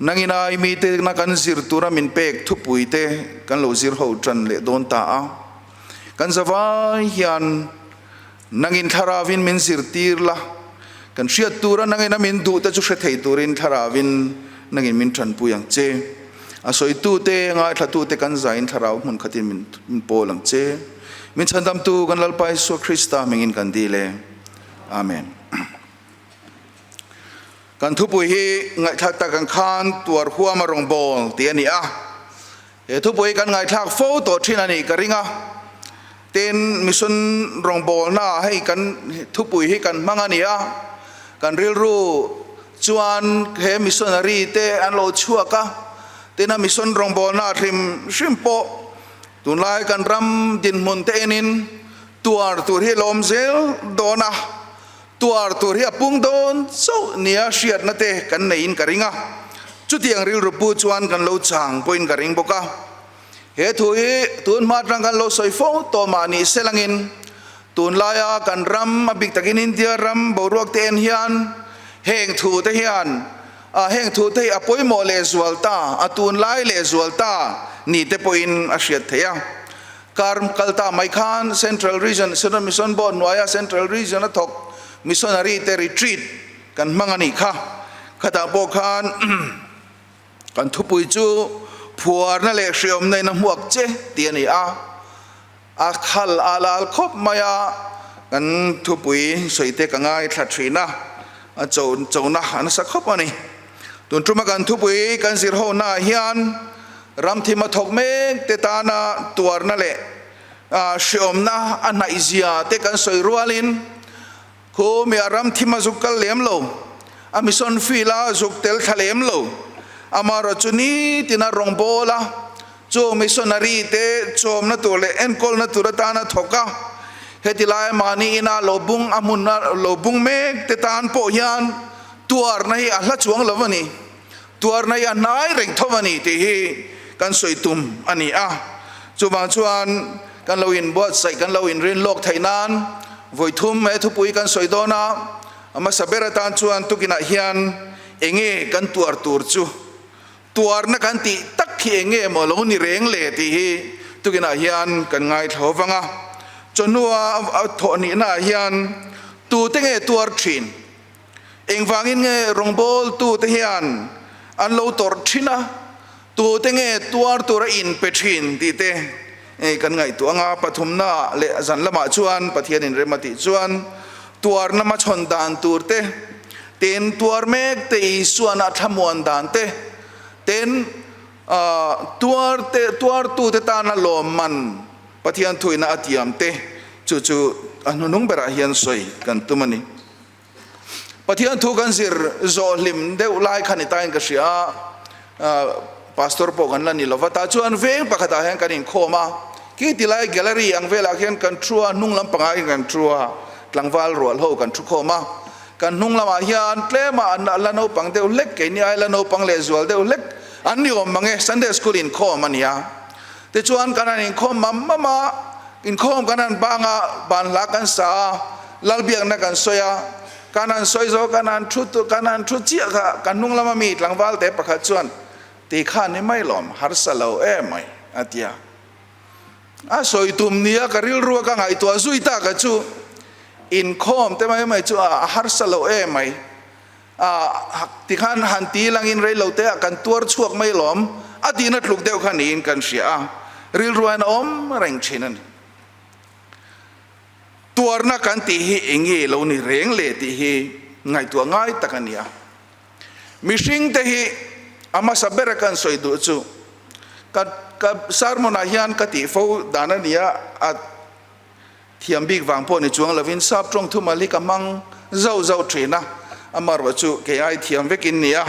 nangin ai mite na kan zir tura min pek thupui te kan lo zir ho tan leh dawn ta a. Kan zavai hian nangin thlaravin min zirtir la, kan hriat tura nangin a min duh te chu hre thei turin thlaravin nangin min tanpui ang che. A sawitute, ngaithlatute kan zain thlarau hmun khatin min pawl ang che. Min chhandamtu kan Lalpa Isua Krista hmingin kan dil e. Amen. Kan thupui hi ngaihthlak tak ang khan tuar huam a rawngbâwl tih a ni a. He thupui kan ngaihthlak fo tawh thin a nih ka ring a. Tin, mission rawngbâwlnaah hei kan thupui hi kan hmang a ni a, kan rilru chuan he missionary te an lo chhuak a, tin a mission rawngbâwlnaah hrim hrim pawh tunlai kan ram dinhmun te enin tuar tur hi a lawm zel dawn a, tuar tur hi a pung dawn chauh nia hriatna te kan neiin ka ring a, chutiang rilru pu chuan kan lo chang pawhin ka ring bawk a. He thu hi tun hma atang kan lo sawi fo tawh mah ni se langin tunlaia kan ram a bik takin India ram boruak te en hian heng thu te hian a heng thu te hi a pawimawh leh zual ta, a tunlai leh zual ta ni te pawhin a hriat theih a. Kar kal ta mai khan Central Region Synod Mission Board hnuaia Central Region a thawk Missionary te retreat kan hmang a nih kha. Khatah pawh khan Kan thupui chu phuarna leh hriawmna in a hmuak che tih a ni a, a khal a lal khawp mai a, kan thupui sawi te ka ngaithla thin a, a cho chona a nasa khawp a ni. Tun tuma kan thupui kan zir ho naah hian ramthim a thawk mek te tana tuarna leh hriawmna a hnaih zia te kan sawi rualin, Khu mi a ram thim a zuk kal lem lo, a mission field a zuk tel thla lem lo. Amaherawh chu nitin a rawngbâwl a, chung missionary te chawmna tur leh enkawlna tur atana thawk a, heti laia mahni ina lo bung a hmuna lo bung mek te tan pawh hian tuarna hi a hla chuang lo a ni. Tuarna hi a hnai reng tho a ni tih hi kan sawi tum a ni a. Chuvang chuan kan lo inbuatsaih, kan lo inrin lawk theih nan Vawi thum he thupui kan sawi dawn a, a hmasa ber atan chuan tukinah hian enge kan tuar tur chu tuarna kan tih tak hi enge maw lo ni reng le tih hi tukinah hian kan ngaithla ho vang a. Chawhnua a thawh nihnaah hian tute nge tuar thin? Engvangin nge rawngbawltute hian an lo tawrh thin a, tute nge tuar tura inpe thin tih te kan ngaihtuah ang a. Pathumna leh zan lamah chuan Pathianin rem a tih chuan tuarna hmachhawn dan tur te, tin tuar mek te Isuan a thlamuan dan te, tin tuar te tuartute tana lawmman Pathian thuina a tiam te chu chu a hnuhnung berah hian sawi kan tum a ni. Pathian thu kan zir zawh hlim deuh lai kha ni tain ka hria a, Pastor pawh kan la ni lova, tah chuan veng pakhatah hian kan inkhawm a, khi ti lai gallery ang velah khian kan thu a, hnung lampangah hian kan thu a, tlangval rual ho kan thu khawm a, kan hnung lamah hian tlema an la naupang deuh hlek, keini ai la naupang leh zual deuh hlek an ni awm mang e, Sunday school inkhawm a ni a, Tichuan kan han inkhawm mam mam a, inkhawm kan han bang a, banhla kan sa a, lalbiakna kan sawi a, kan han sawi zo, kan han thu tu, kan han thu chiah kha kan hnung lama mi tlangval te pakhat chuan ti kha ni mai lawm, harsa lo em mai a ti a. A sawi tum nia ka rilru a ka ngaihtuah zui tak a chu, inkhawm te mai mai chu a harsa lo em mai. A tikhan han ti langin reilote ah kan tuar chhuak mai lawm a tihna tluk deuh kha niin kan hria a, rilruain a awm reng thin a ni. Tuarna kan tih hi eng nge lo ni reng le tih hi ngaihtuah ngai tak a ni a. Mihringte hi a hmasa bera kan sawi duh chu ka ka sermon ah hian ka tih fo dan a ni a, a Thiam bik vang pawh ni chuang lovin sap tawng thumal hi ka hmang zauh zauh thin a, amarawh chu kei ai thiam vekin ni a,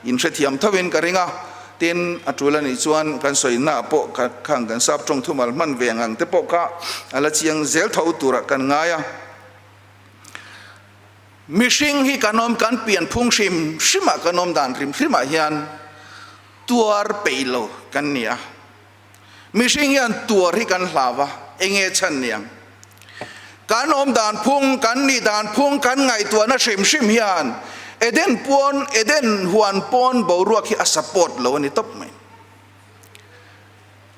in hrethiam thovin ka ring a, tin a tul a nih chuan kan sawina ah pawh khang kan sap tawng thumal hman ve ang ang te pawh kha a la chiang zel tho turah kan ngai a. Mihring hi kan awm kan pian phung hrim hrimah kan awm dan hrim hrimah hian tuar peih lo kan ni a. Mihring hian tuar hi kan hlau a, enge chhan ni ang? Kan awm dan phung, kan nih dan phung, kan ngaihtuahna hrim hrim hian Eden pawn, Eden huan pawn boruak hi a support lo a ni tawp mai.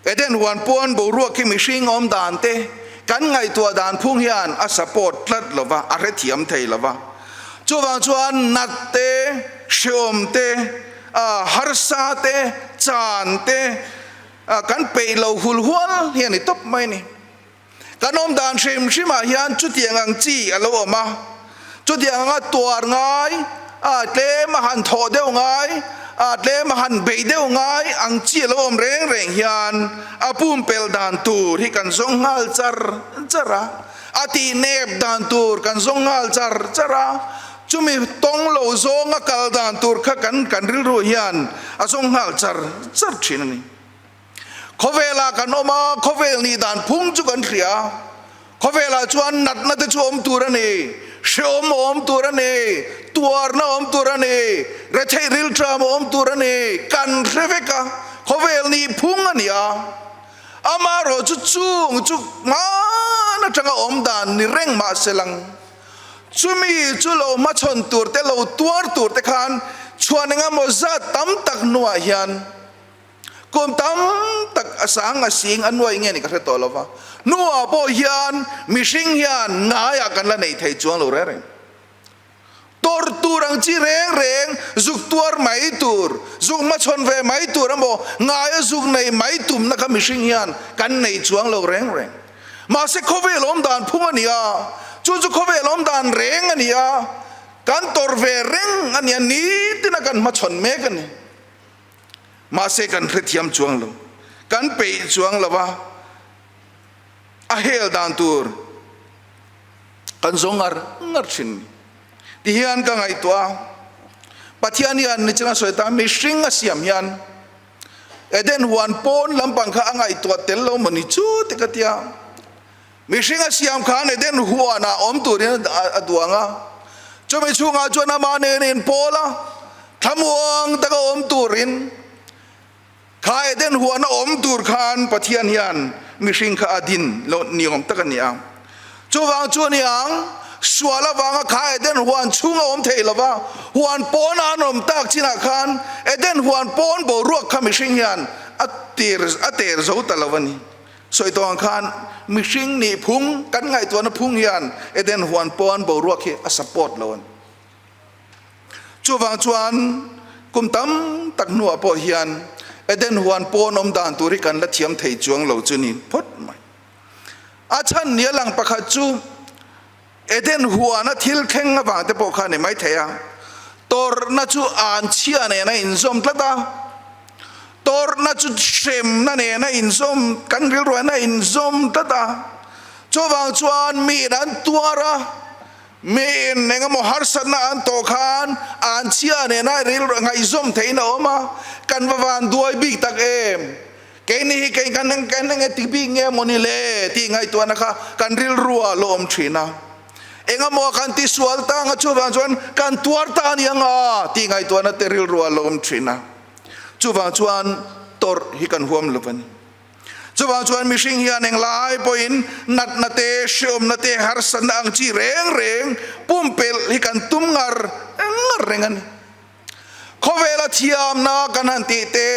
Eden huan pawn boruak hi mihring awm dan te, kan ngaihtuah dan phung hian a support tlat lo va, a hrethiam thei lo va. Chuvang chuan nat te, hreawm te, A harsa te, chan te, kan peih lo hul hual hi a ni tawp mai a ni. Kan awm dan hrim hrimah hian chutiang ang chi a lo awm a, chutiang anga tuar ngai, a tlem a han thawh deuh ngai, a tlem a han beih deuh ngai ang chi a lo awm reng reng hian a pumpelh dan tur hi kan zawng nghal char char a, a tihnep dan tur kan zawng nghal char char a. Chumi tawng lo zawnga kal dan tur kha kan kan rilru hian a zawng nghal char char thin a ni. Khawvelah kan awm a, khawvel nih dan phung chu kan hria a. Khawvelah chuan natna te chu awm tur a ni, hrehawm a awm tur a ni, tuarna a awm tur a ni, retheih rilṭam a awm tur a ni, kan hre vek a, khawvel nih phung a ni a. Amaherawh chu chung chu hmaan atanga awm dan ni reng mahse lang. Chumi chu lo hmachhawn tur te, lo tuar tur te khan chhuan eng emaw zat tam tak hnuah hian kum tam tak a sang a sing a nuai nge ni ka hre tawh lo va, hnuah pawh hian mihring hian ngaiah kan la nei thei chuang lo reng reng. Tawrh tur ang chi reng reng, zuk tuar mai tur, zuk hmachhawn ve mai tur emaw ngaia zuk nei mai tumna kha mihring hian kan nei chuang lo reng reng. Mahse khawvel awm dan phung a ni a, chu chu khawvel awm dan reng a ni a, kan tawrh ve reng a ni a, nitin a kan hmachhawn mek a ni. Mahse kan hrethiam chuang lo, kan peih chuang lo a, a hel dan tur kan zawng ngar ngar thin ni. Tihian ka ngaihtuah a, Pathian hian nichina sawi ta mihring a siam hian, Eden huan pawn lampang kha a ngaihtuah tel lo maw ni chu ti ka tia. Mihring a siam khan Eden huanah awm turin a duang a, chumi chhungah chuan amah nen inpawl a, thlamuang taka awm turin kha Eden huana awm tur khan Pathian hian mihring kha a din lo ni awm tak a ni a. Chuvang chu a ni ang, sual avanga kha Eden huan chhung a awm thei lo va, huan pawn a an awm tak chinah khan Eden huan pawn boruak kha mihring hian a tir a ter zo ta lo a ni. Sawi tawh ang khan mihring nih phung, kan ngaihtuahna phung hian Eden huan pawn boruak hi a support lo a ni. Chuvang chuan kum tam tak hnuah pawh hian Eden huan pawn awm dan tur hi kan la thiam thei chuang lo chu ni phawt mai. A chhan nia lang pakhat chu Eden huana thil thleng avang te pawh kha a ni maithei a, tawrhna chu an chhia nen a inzawm tlat a, tawrhna chu hremna nen a inzawm, kan rilruaina a inzawm tlat a, chuvang chuan miin an tuar a, miin engemaw harsatna an tawh khan an chhia nena rilru ngaihzawm theihin a awm a, kan va van duai bik tak em? Keini hi kei kan kan enge ti bik nge maw ni le tih ngaihtuahna kha kan rilru ah lo awm thin a. Engemaw kan ti sual ta anga chuvang chuan kan tuar ta a ni anga tih ngaihtuahna te rilru ah lo awm thin a. Chuvang chuan tawrh hi kan huam lo a ni. Chuvang chuan mihring hian englai pawhin natna te, hreawmna te, harsatna ang chi reng reng pumpelh hi kan tum ngar ngar reng a ni. Khawvela thiamna kan han tih te,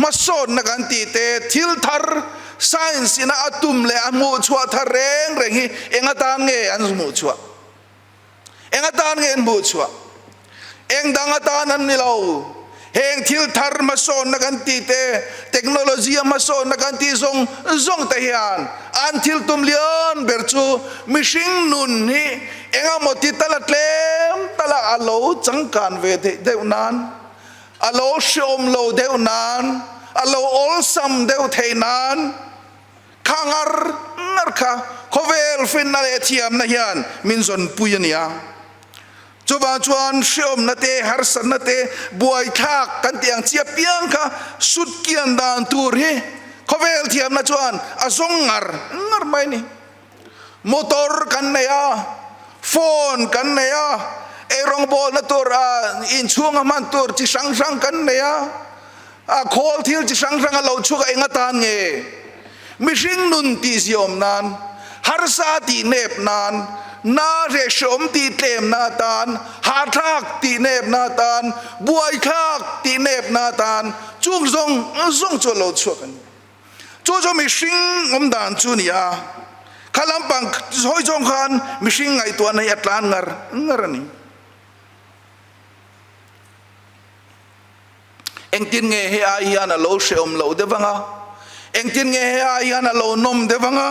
hmasawnna kan tih te, thil thar science ina a tum leh a hmuhchhuah thar reng reng hi eng atan nge an hmuhchhuah? Eng atan nge an hmuhchhuah? Eng dang atan an ni lo. Heng thil thar hmasawnna kan tih te, technology a hmasawnna kan tih zawng zawng te hian an thil tum lian ber chu mihring nun hi Engemaw ti tala tlem tala a lo changkan ve theih deuh nan, a lo hreawm lo deuh nan, a lo awlsam deuh theih nan kha ngar ngar kha khawvel finna leh thiamna hian min zawnpui a nia. Chuvang chuan hreawmna te, harsatna te, buaithlak kan tih ang chi apiang kha sutkian dan tur hi khawvel thiamna chuan a zawng ngar ngar mai a ni. Motor kan nei a, phone kan nei a, eirawngbawlna tur a inchhunga hman tur chi hrang hrang kan nei a, a khawl thil chi hrang hrang a lo chhuak a eng atan nge? Mihring nun tih ziawm nan, harsa tih nep nan, na rehhreawm tih tlem na atan, hahthlak tih nep na atan, buaithlak tih nep na atan, chung zawng zawng chu a lo chhuak a ni. Chu chu mihring awm dan chu a ni a, kha lampang hawi zawng khan mihring ngaihtuahna hi a tlan ngar ngar a ni. Engtin nge he ai hian a lo hrehawm loh deuh ang a? Engtin nge he ai hian a lo nawm deuh ang a?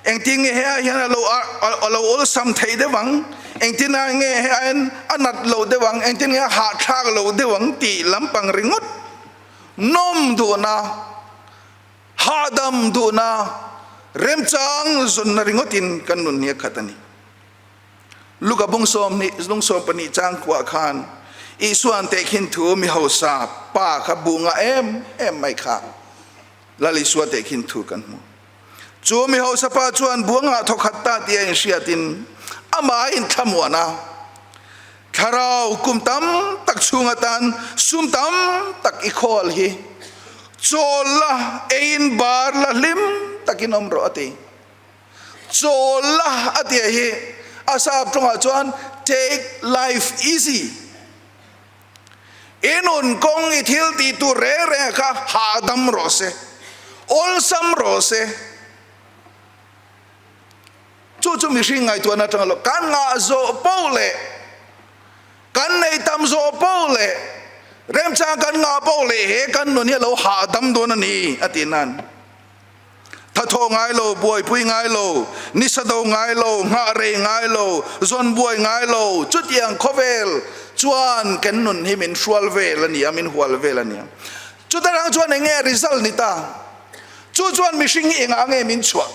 Engtin nge he ai hian a lo a lo awlsam thei deuh ang? Engtin nge he aiin a nat loh deuh ang? Engtin nge a hahthlak loh deuh ang? Tih lampang ringawt Nawm duhna, hahdam duhna, remchang zawnna ringawtin kan nun hi a khat a ni. Luka bung sawmhnih, lung sawmpahnih chang kuah khan Isua'n tehkhin thu mi hausa pa kha bu ngah em em mai kha Lal Isua tehkhin thu kan hmu. Chu mi hausa pa chuan bu ngah thawkhat ta tih a inhriatin amah a inthlamuan a. Thlarau kum tam tak chhung atan sum tam tak i khawl hi chawl la, eiin bar la, hlim takin awm rawh a ti. Chawl la a tih hi a sap tawngah chuan take life easy. I nun kawng i thil tih tur reng reng kha hahdam rawh se, awlsam rawh se. Chu chu mihring ngaihtuahna atanga lo kan ngah zawh poh leh kan nei tam zawh poh leh remchang kan ngah poh leh he kan nun hi a lo hahdam dawn a ni a tih nan thathaw ngai lo, buaipui ngai lo, nisa do ngai lo, nghah rei ngai lo, zawn buai ngai lo, chutiang khawvel chuan kan nun hi min hrual vel a ni a, min hual vel a ni a. Chuta rang chuan eng nge result ni ta? Chu chuan mihring hi engah nge min chhuah?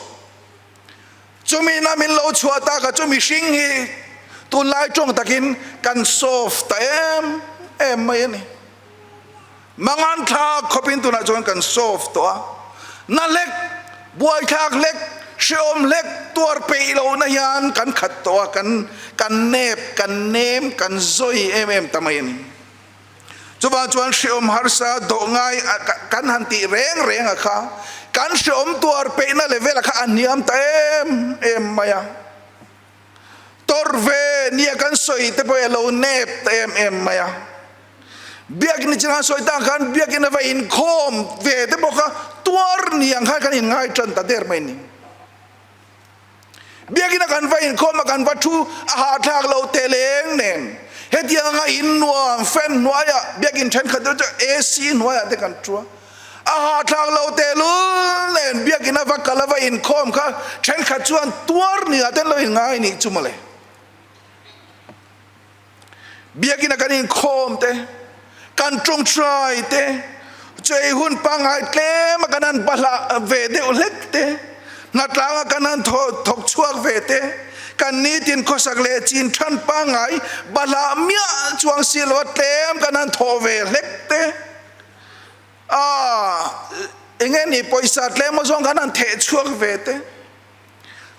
Chumi ina min lo chhuah tak a chu mihring hi tunlai tawng takin kan soft ta em em mai a ni. Mangan thlak khawpin tunah chuan kan soft tawh a, na hlek, buaithlak hlek, hrehawm hlek tuar peih lohna hian kan khat tawh a, kan kan nep, kan nem, kan zawi em em ta mai a ni. Chuvang chuan hreawm harsa dawh ngai kan han tih reng reng a kha, kan hreawm tuar peihna level a kha a hniam ta em em mai a. Tawrh ve nia kan sawi te pawh hi a lo nep ta em em mai a. Biakin ni chinah sawi tak khan biakin a va inkhawm ve te pawh kha tuar ni ang khan kan inngai tan ta der mai ni. Biakin a kan va inkhawm a kan va thu a hahthlak lo te leng nen hetiang anga in nuam fan hnuaiah biakin thenkhat deuh chu AC hnuaiah te kan thu a. A hahthlak lo tehlul nen biakin a va kal a va inkhawm kha thenkhat chuan tuar ni ah ten lo inngai nih chu mawle. Biakin a kan inkhawm te, kan tawngtai te, chei hun pangngai tlem a kan han bahlah ve deuh hlek te, hnatlang a kan han thawk chhuak ve te, kan nitin khawsak leh chin than pangngai bahlah miah chuang si lo a tlem kan han thawh ve hlek te, A, enge ni pawisa tlem a zawng khan an theh chhuak ve te.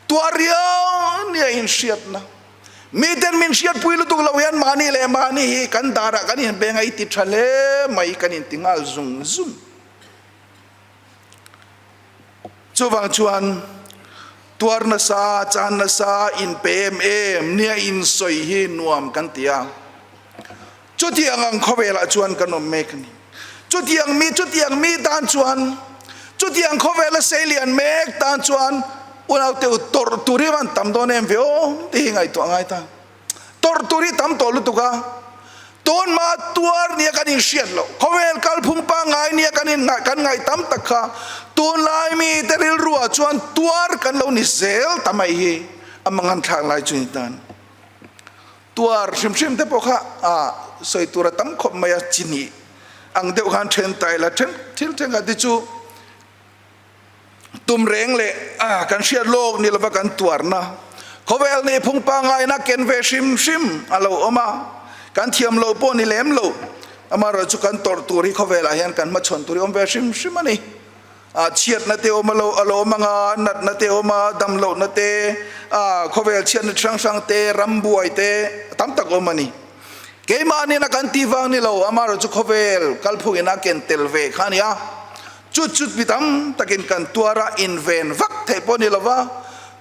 Tuah riau nia inhriatna. Miten min hriatpui lutuk lo hian mahni leh mahni hi kan darah kan inbeng a i ti tha hle mai kan inti nghal zung zung. Chuvang chuan tuar nasa, chan nasa, inpe em em nia insawi hi nuam kan ti a. Chutiang ang khawvelah chuan kan awm mek a ni. Chutiang mi, chutiang mi tan chuan, chutiang khawvela seilian mek tan chuan unaute u tawrh tur hi van tam dawn em ve aw tih hi ngaihtuah ngai ta. Tawrh tur hi tam tawh lutuk a, tunhma tuar nia kan inhriat loh, khawvel kalphung pangngai nia kan in kan ngaih tam tak kha tunlai mite rilruah chuan tuar kan lo ni zel ta mai hi a manganthlak lai chu ni tan. Tuar hrim hrim te pawh kha a sawi tur a tam khawp mai a, chi hnih ang deuh khan then ta ila then thil thenkhat hi chu tum reng leh a kan hriat lawk ni lova kan tuarna khawvel nih phung pangngaina ken ve hrim hrim a lo awm a, kan thiam lo pawh ni lem lo amaherawhchu chu kan tawrh tur hi khawvelah hian kan hmachhawn tur hi awm ve hrim hrim a ni. A chhiatna te awm a lo a lo awm ang a, natna te awm a, damlohna te, a khawvel chhiatna chi hrang hrang te, ram buai te tam tak awm a ni. Keimahniin a kan tih vang ni lo, amaherawh chu khawvel kalphungin a ken tel ve kha a ni a. Chut chut mi tam takin kan tuar a, inven vak theih pawh a ni lo va,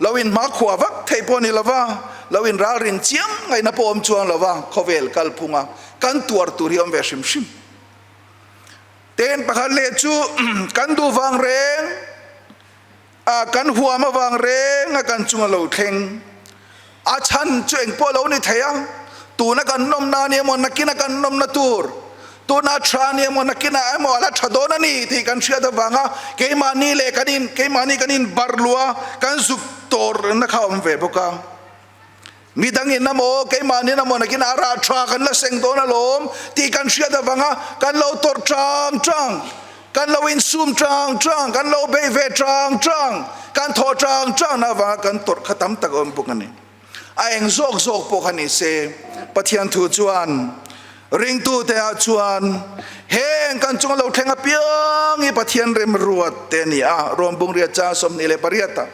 lo inhmakhua vak theih pawh a ni lo va, lo inralrin chiam ngaihna pawh awm chuang lo va, khawvel kalphunga kan tuar tur hi awm ve hrim hrim. Ten pakhat leh chu kan duh vang reng a, kan huam avang reng a kan chunga lo thleng. A chhan chu engpawh lo ni thei a, tuna kan nawmna ni emaw nakina kan nawmna tur, tuna tha ni emaw nakina emaw a la tha dawn a ni tih kan hriat avanga keimahni leh kan in keimahni kan inbarh luh a, kan zuk tawrhna kha a awm ve bawk a. Midang in emaw keimahni emaw nakin a rah tha kan la seng dawn alawm tih kan hriat avanga kan lo tawrh tang tang, kan lo insum tang tang, kan lo bei ve tang tang, kan thawh tang tang na avanga kan tawrh kha tam tak a awm bawk a ni. A eng zawk zawk pawh kha ni se, Pathian thu chuan ringtute ah chuan heng kan chunga lo thleng apiang hi Pathian remruat te a ni a, Rawmbungriat chang 28 ah.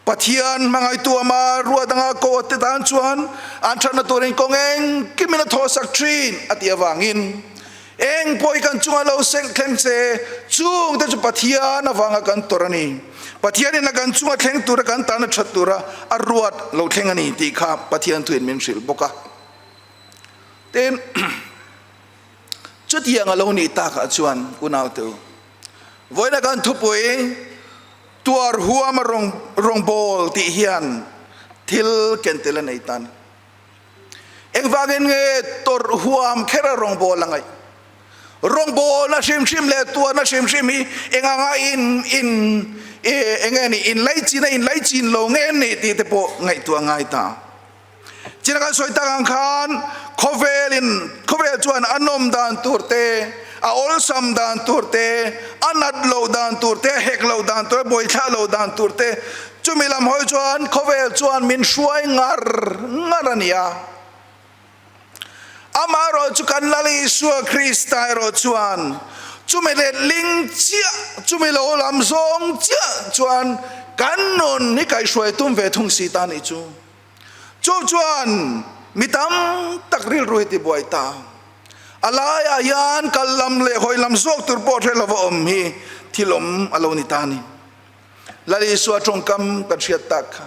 Pathian hmangaihtu ama ruat anga ko te tan chuan an thatna turin kawng engkimin a thawhsak thin a tih avangin eng pawh hi kan chunga lo seng thleng che chung te chu Pathian avanga kan tawrh a ni. Pathianin a kan chunga thleng tura kan tan a that tura a ruat lo thleng a ni tih kha Pathian thuin min hrilh bawk a. Tin, chutiang a lo nih takah chuan unaute u, vawiina kan thupui, Tuar huam a rawng rawngbawl tih hian thil ken tel a nei tan. Engvangin nge tawrh huam kher a rawngbawl a ngaih? Rawngbawlna hrim hrim leh tuarna hrim hrim hi enganga in in enge ni inlaichin a inlaichin lo nge ni tih te pawh ngaihtuah ngai ta. China kan sawi tak ang khan khawvelin khawvel chuan a nawm dan tur te, a awlsam dan tur te, a nat loh dan tur te, a hek loh dan tur, a buaithlah loh dan tur te, chumi lam hawi chuan khawvel chuan min hruai ngar ngar a ni a. Amaherawh chu kan Lal Isua Krista erawh chuan chumi letling chiah, chumi lo lam zawng chiah chuan kan nun hi kaihhruai tum ve thung si ta nih chu. Chu chuan mi tam tak rilru hi tibuai ta. A laiah hian kal lam leh hawi lam zawk tur pawh hre lova awm hi thil awm a lo ni ta a ni. Lal Isua tawngkam kan hriat tak kha.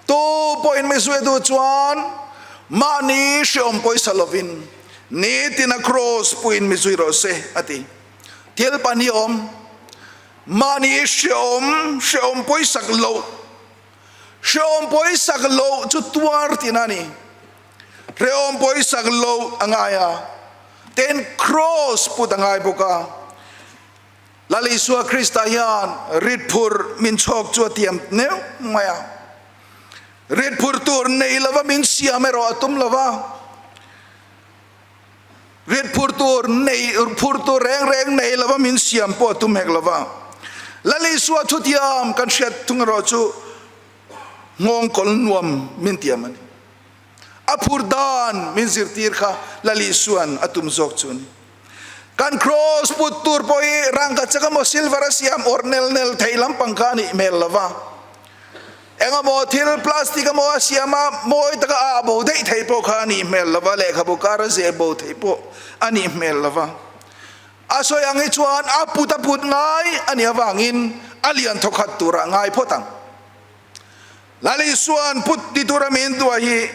Tu pawhin mi zui duh chuan mahni hreawm pawisa lovin nitin a kraws puiin mi zui rawh se, a ti. Thil pahnih awm, mahni hreawm, hreawm pawisak loh, hreawm pawisak loh chu tuar tina a ni. Hreawm pawisak loh a ngai a, tin kraws put a ngai bawk a. Lal Isua Krista hian rit phur min chhawk chu a tiam neuh mai a. Rit phur tur nei lova min siam erawh a tum lova. Rit phur tur nei phur tur reng reng nei lova min siam pawh a tum hek lova. Lal Isua thutiam kan hriat thung erawh chu nghawngkawl nuam min tiam a ni. A phur dan min zirtir kha Lal Isua'n a tum zawk chu a ni. Kan kraws put tur pawh hi rangkachak emaw silver a siam awrh nel nel thei lampang kha a nih hmel lo va. Eng emaw thil plastic emaw a siam a mawi taka a ah bo daih thei pawh kha a nih hmel lo va, lehkhabu kar a zeh bo thei pawh a nih hmel lo va. A sawi ang hi chuan a put a put ngai a nih avangin a lian thawkhat turah ngai phawt ang. Lal Isua'n put ti tura min duah hi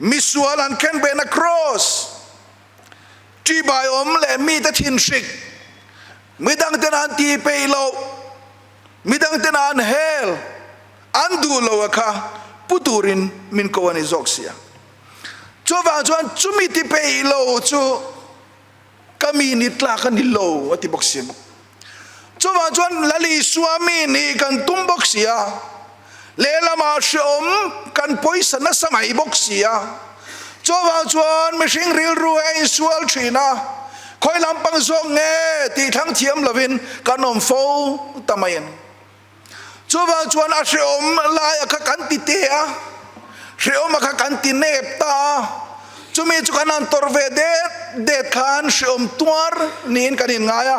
misual an khenbehna kraws, ṭihbaiawm leh mite thinhrik, midangten an tih peih loh, midangten an hel, an duh lo a kha pu turin min ko a ni zawk sia. Chuvang chuan chumi ti peih lo chu ka mi ni tlak a ni lo a ti bawk si. Chuvang chuan Lal Isua mi nih kan tum bawk si a, lehlamah hreawm kan pawisa nasa mai bawk si a. Chuvang chuan mihring rilru a insual thin a, khawi lampang zawk nge tih thlang thiam lovin kan awm fo ta mai a ni. Chuvang chuan a hreawm laia kha kan ti te a, hreawma kha kan ti nep ta a, chumi chu kan han tawrh ve det det khan hreawm tuar niin kan inngai a,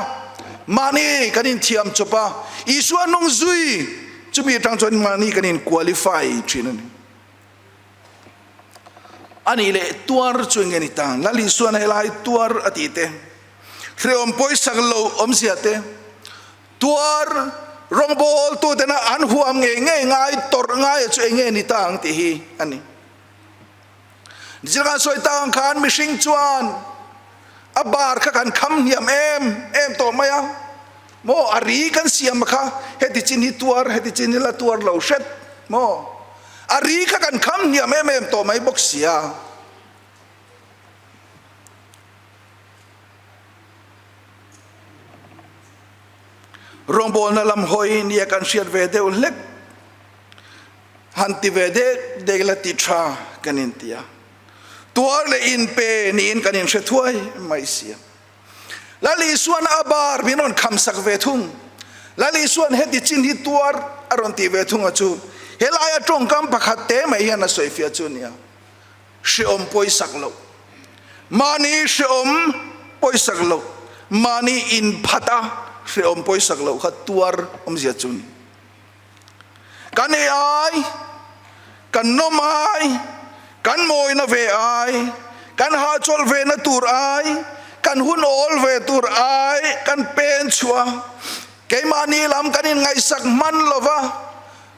mahni kan inthiam chawp a, Isua nung zui chumi atang chuan mahni kan in qualify thin a ni. A nih leh tuar chu enge ni ta? Lal Isuan helai tuar a tih te, hreawm pawisak lo awmzia te, Tuar rawngbawltutena an huam ngei ngei ngai tawrh ngaia chu enge ni ta ang tih hi a ni. Nichina kan sawi tak ang khan mihring chuan a bar kha kan kham hniam em em tawh mai a, maw a ri kan siam kha heti chin hi tuar heti chin hi la tuar lo hret maw a ri kha kan kham hniam em em tawh mai bawk sia. Rawngbawlna lam hawi nia kan hriat ve deuh hlek han ti ve dek dek la ti tha kan inti a, tuar leh inpe niin kan inhre thuai mai si a. Lal Isuan a bar min rawn khamsak ve thung. Lal Isuan heti chin hi tuar a rawn tih ve thung a chu helaia tawngkam pakhat te mai hian a sawifiah chu a nia. Hreawm pawisak loh, mahni hreawm pawisak loh, mahni inphat a hreawm pawisak loh kha tuar awmzia chu ni. Kan ei ai, kan nawm ai, kan mawina ve ai, kan hahchawlh ve na tur ai, kan hun awl ve tur ai kan pen chhuah a, keimahni lam kan inngaihsak hman lova,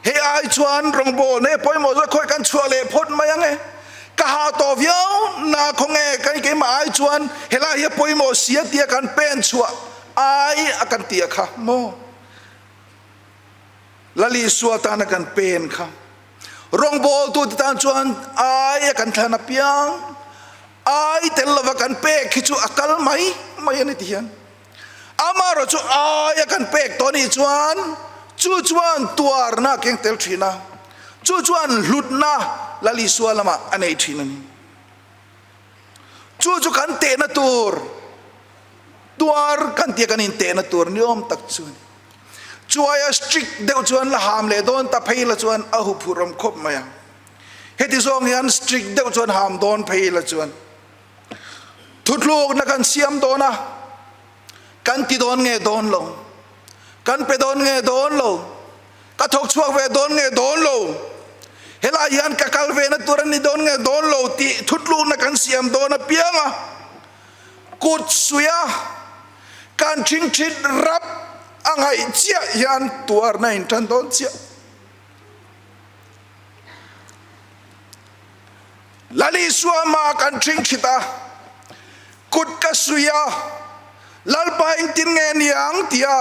Hei ai chuan rawngbâwl nei pawimawh zawk khawi kan chhuah leh phawt mai ang e. Ka hah tawh viau na khawnge kan keimah ai chuan helai hi a pawimawh si a tia kan pen chhuah ai a kan tia kha maw? Lal Isua tana kan pen kha rawngbâwltute tan chuan ai a kan thlan apiang ai tel lova kan pek hi chu a kal mai mai a ni ti hian. Amaherawh chu aia kan pek tawh anih chuan chu chuan tuarna a keng tel thin a, chu chuan hlutna Lal Isua lamah a nei thin a ni. Chu chu kan tehna tur, tuar kan tia kan intehna tur ni awm tak chu a ni. Chu aia strict deuh chuan la ham leh dawn ta phei la chuan a huphurh awm khawp mai ang. Heti zawng hian strict deuh chuan ham dawn phei la chuan Thutlukna kan siam dawn a, kan ti dawn nge dawn lo, kan pe dawn nge dawn lo, ka thawk chhuak ve dawn nge dawn lo, helai hian ka kal ve na tur a ni dawn nge dawn lo tih thutlukna kan siam dawn apiang a, kut suia kan ṭhingṭhit rap a ngaih chiah hian tuarna in ṭan dawn chiah. Lal Isua hmaah kan ṭhingṭhit a, kut ka suih a, Lalpa engtin nge ni ang tia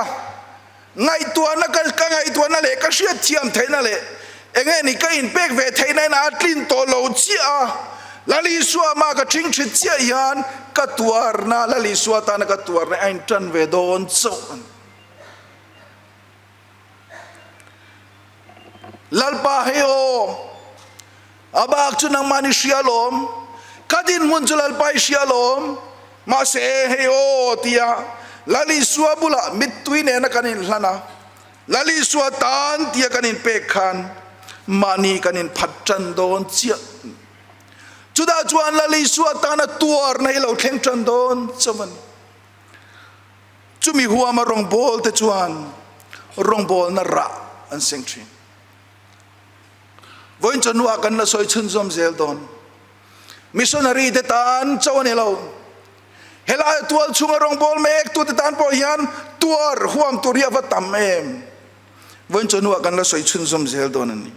ngaihtuahna ka ka ngaihtuahna leh ka hriatthiam theihna leh enge ni ka inpek ve theihna in a tlin tawh lo chiah a, Lal Isua hmaah ka ṭhingṭhit chiah hian ka tuarna Lal Isua tana ka tuarna a inṭan ve dawn chauh a ni. Lalpa hei aw, a bak chu nangmah ni hria lawm, ka dinhmun chu Lalpa i hria lawm, mahse hei aw tia Lal Isua bulah mittui nena kan inhlan a, Lal Isua tan tia kan inpek khan mahni kan inphat tan dawn chiah. Chutah chuan Lal Isua tana tuarna hi lo thleng tan dawn chauh a ni. Chumi huama rawngbawlte chuan rawngbawlna rah an seng thin. Vawiin chawhnuah kan la sawi chhunzawm zel dawn. Missionary te tan chauh a ni lo. Helai tual chhunga rawngbâwl mektute tan pawh hian tuar huam tur hi a va tam em. Vawiin chawhnuah kan la sawi chhunzawm zel dawn a ni.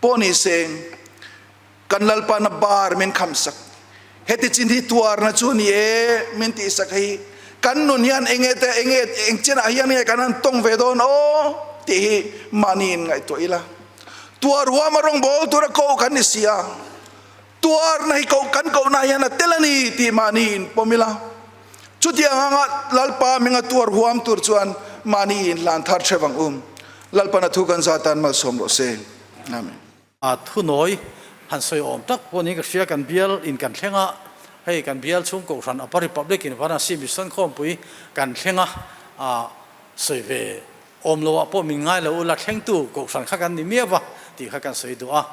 Pawh ni seng. Kan Lalpana bar min khamsak. Heti chin hi tuarna chu ni e min tihsak hi kan nun hian enge te enge eng chenah hian nge kan han tawng ve dawn aw tih hi mahni in ngaihtuah ila. Tuar huama rawngbâwl tura koh kan ni si a, tuarna hi koh kan kohna hian a tel a ni tih mahni in pawm ila. Chutiang anga Lalpa hminga tuar huam tur chuan mahni in hlan thar hrep ang u. Lalpana thu kan za tan malsawm rawh se. Amen. A thunawi han sawi awm tak pawh niin ka hria, kan bial in kan thleng a, hei kan bial chhung kohhran Upper Republic in Varanasi Mission khawmpui kan thleng a, a sawi ve awm lo ah pawh min ngai lo ula thlengtu kohhran kha kan ni miau va tih kha kan sawi duh a,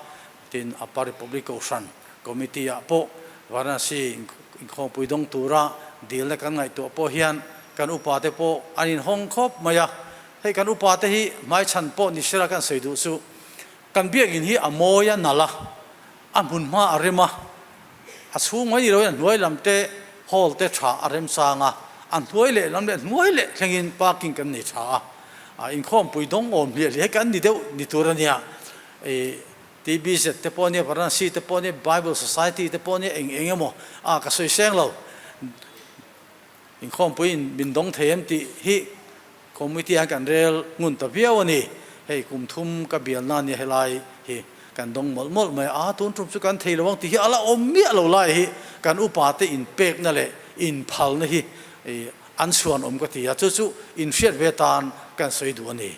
tin Upper Republic kohhran committee ah pawh Varanasi inkhawmpui dawng tura dilna kan ngaihtuah pawh hian kan upa te pawh an inhawng khawp mai a, hei kan upa te hi hmaichhan pawh ni sela kan sawi duh chu Kan biakinn hi a mawi a nalh a, a hmun hma a rem a, a chhung mai ni loin a hnuai lam te hall te tha a rem chang a, a hnuai leh lam leh hnuai leh thlengin parking kan nei tha a, a inkhawmpui dawng awm hliah hliah hi kan ni deuh ni tur a nia. I TBZ te pawh a nia, Varanasi te pawh a nia, Bible Society te pawh a nia, eng eng emaw a ka sawi seng lo. Inkhawmpui in min dawng thei em tih hi Committee hian kan rel ngun ta viau a ni. Hei kum thum ka bial na nia helai hi kan dawng mawlh mawlh mai a, tun tum chu kan thei lo ang tih hi a la awm miah lo lai hi kan upa te inpekna leh inphalna hi an chhuan awm ka ti a, chu chu inhriat ve tan kan sawi duh a ni.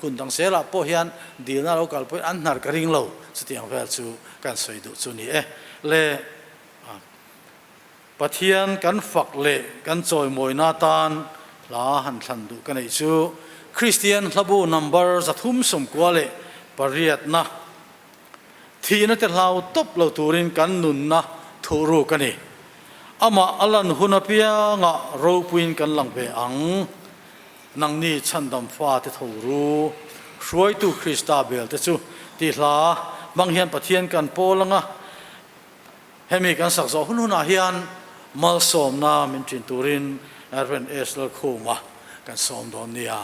Hun dang zelah pawh hian dilna lo kal pawhin an hnar ka ring lo, chutiang vel chu kan sawi duh chu ni e. Le. Pathian kan fak leh kan chawimawina atan hla han thlan duh ka neih chu Kristian hlabu number 398 na thihna te hlau tawp lo turin kan nunna thuhruk a ni. Amah a lan hun apiangah ropuiin kan lang ve ang. Nangni chhandam fate tho ru, hruaitu Krista bel te chu tih hla hmang hian Pathian kan pawl anga, Hemi kan sak zawh hun hunah hian malsawmna min ṭin turin Rev. S. Lalkhuma kan sawm dawn nia.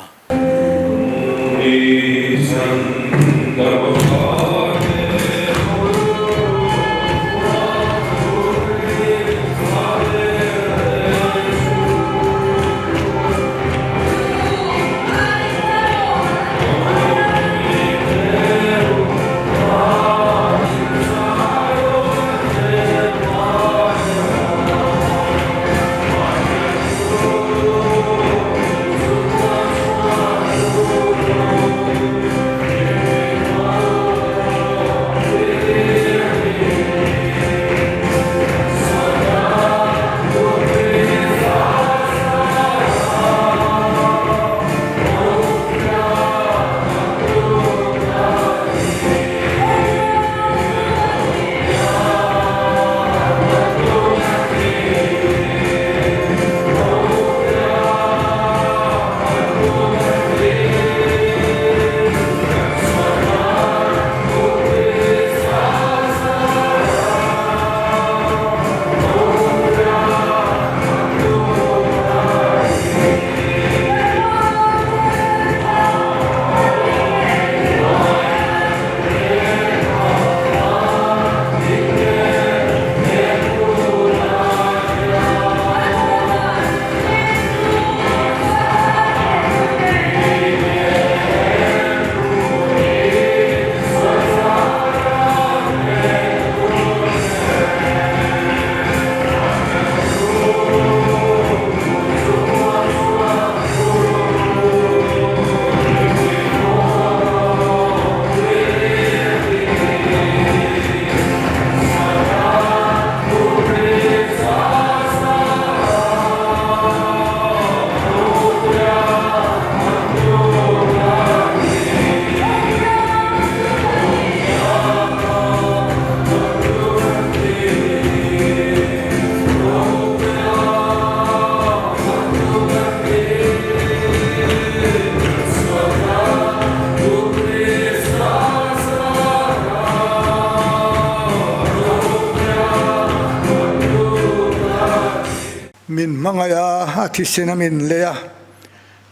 Min hmangaih a, a thisen a min lei a,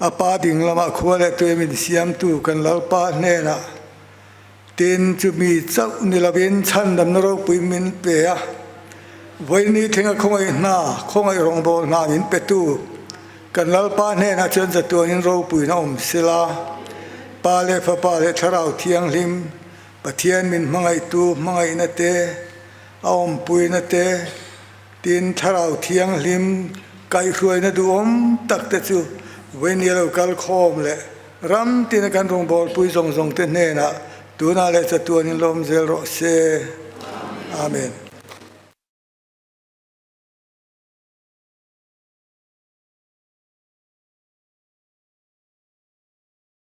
a Pa ding lamah khua leh tui min siamtu kan Lalpa hnenah tin chumi chauh ni lovin chhandamna ropui min pe a, vawiini thlenga khawngaih hna, khawngaih rawngbâwl hna min petu kan Lalpa hnenah chuan chatuanin ropuina awm sela, Pa leh Fapa leh Thlarau Thianghlim, Pathian min hmangaihtu hmangaihna te, a awmpuina te, Tin, Thlarau Thianghlim kaihhruaina duhawm tak te chu vawinia lo kal khawm leh ram tina kan rawngbawlpui zawng zawng te hnenah tunah leh chatuanin lawm zel rawh se. Amen.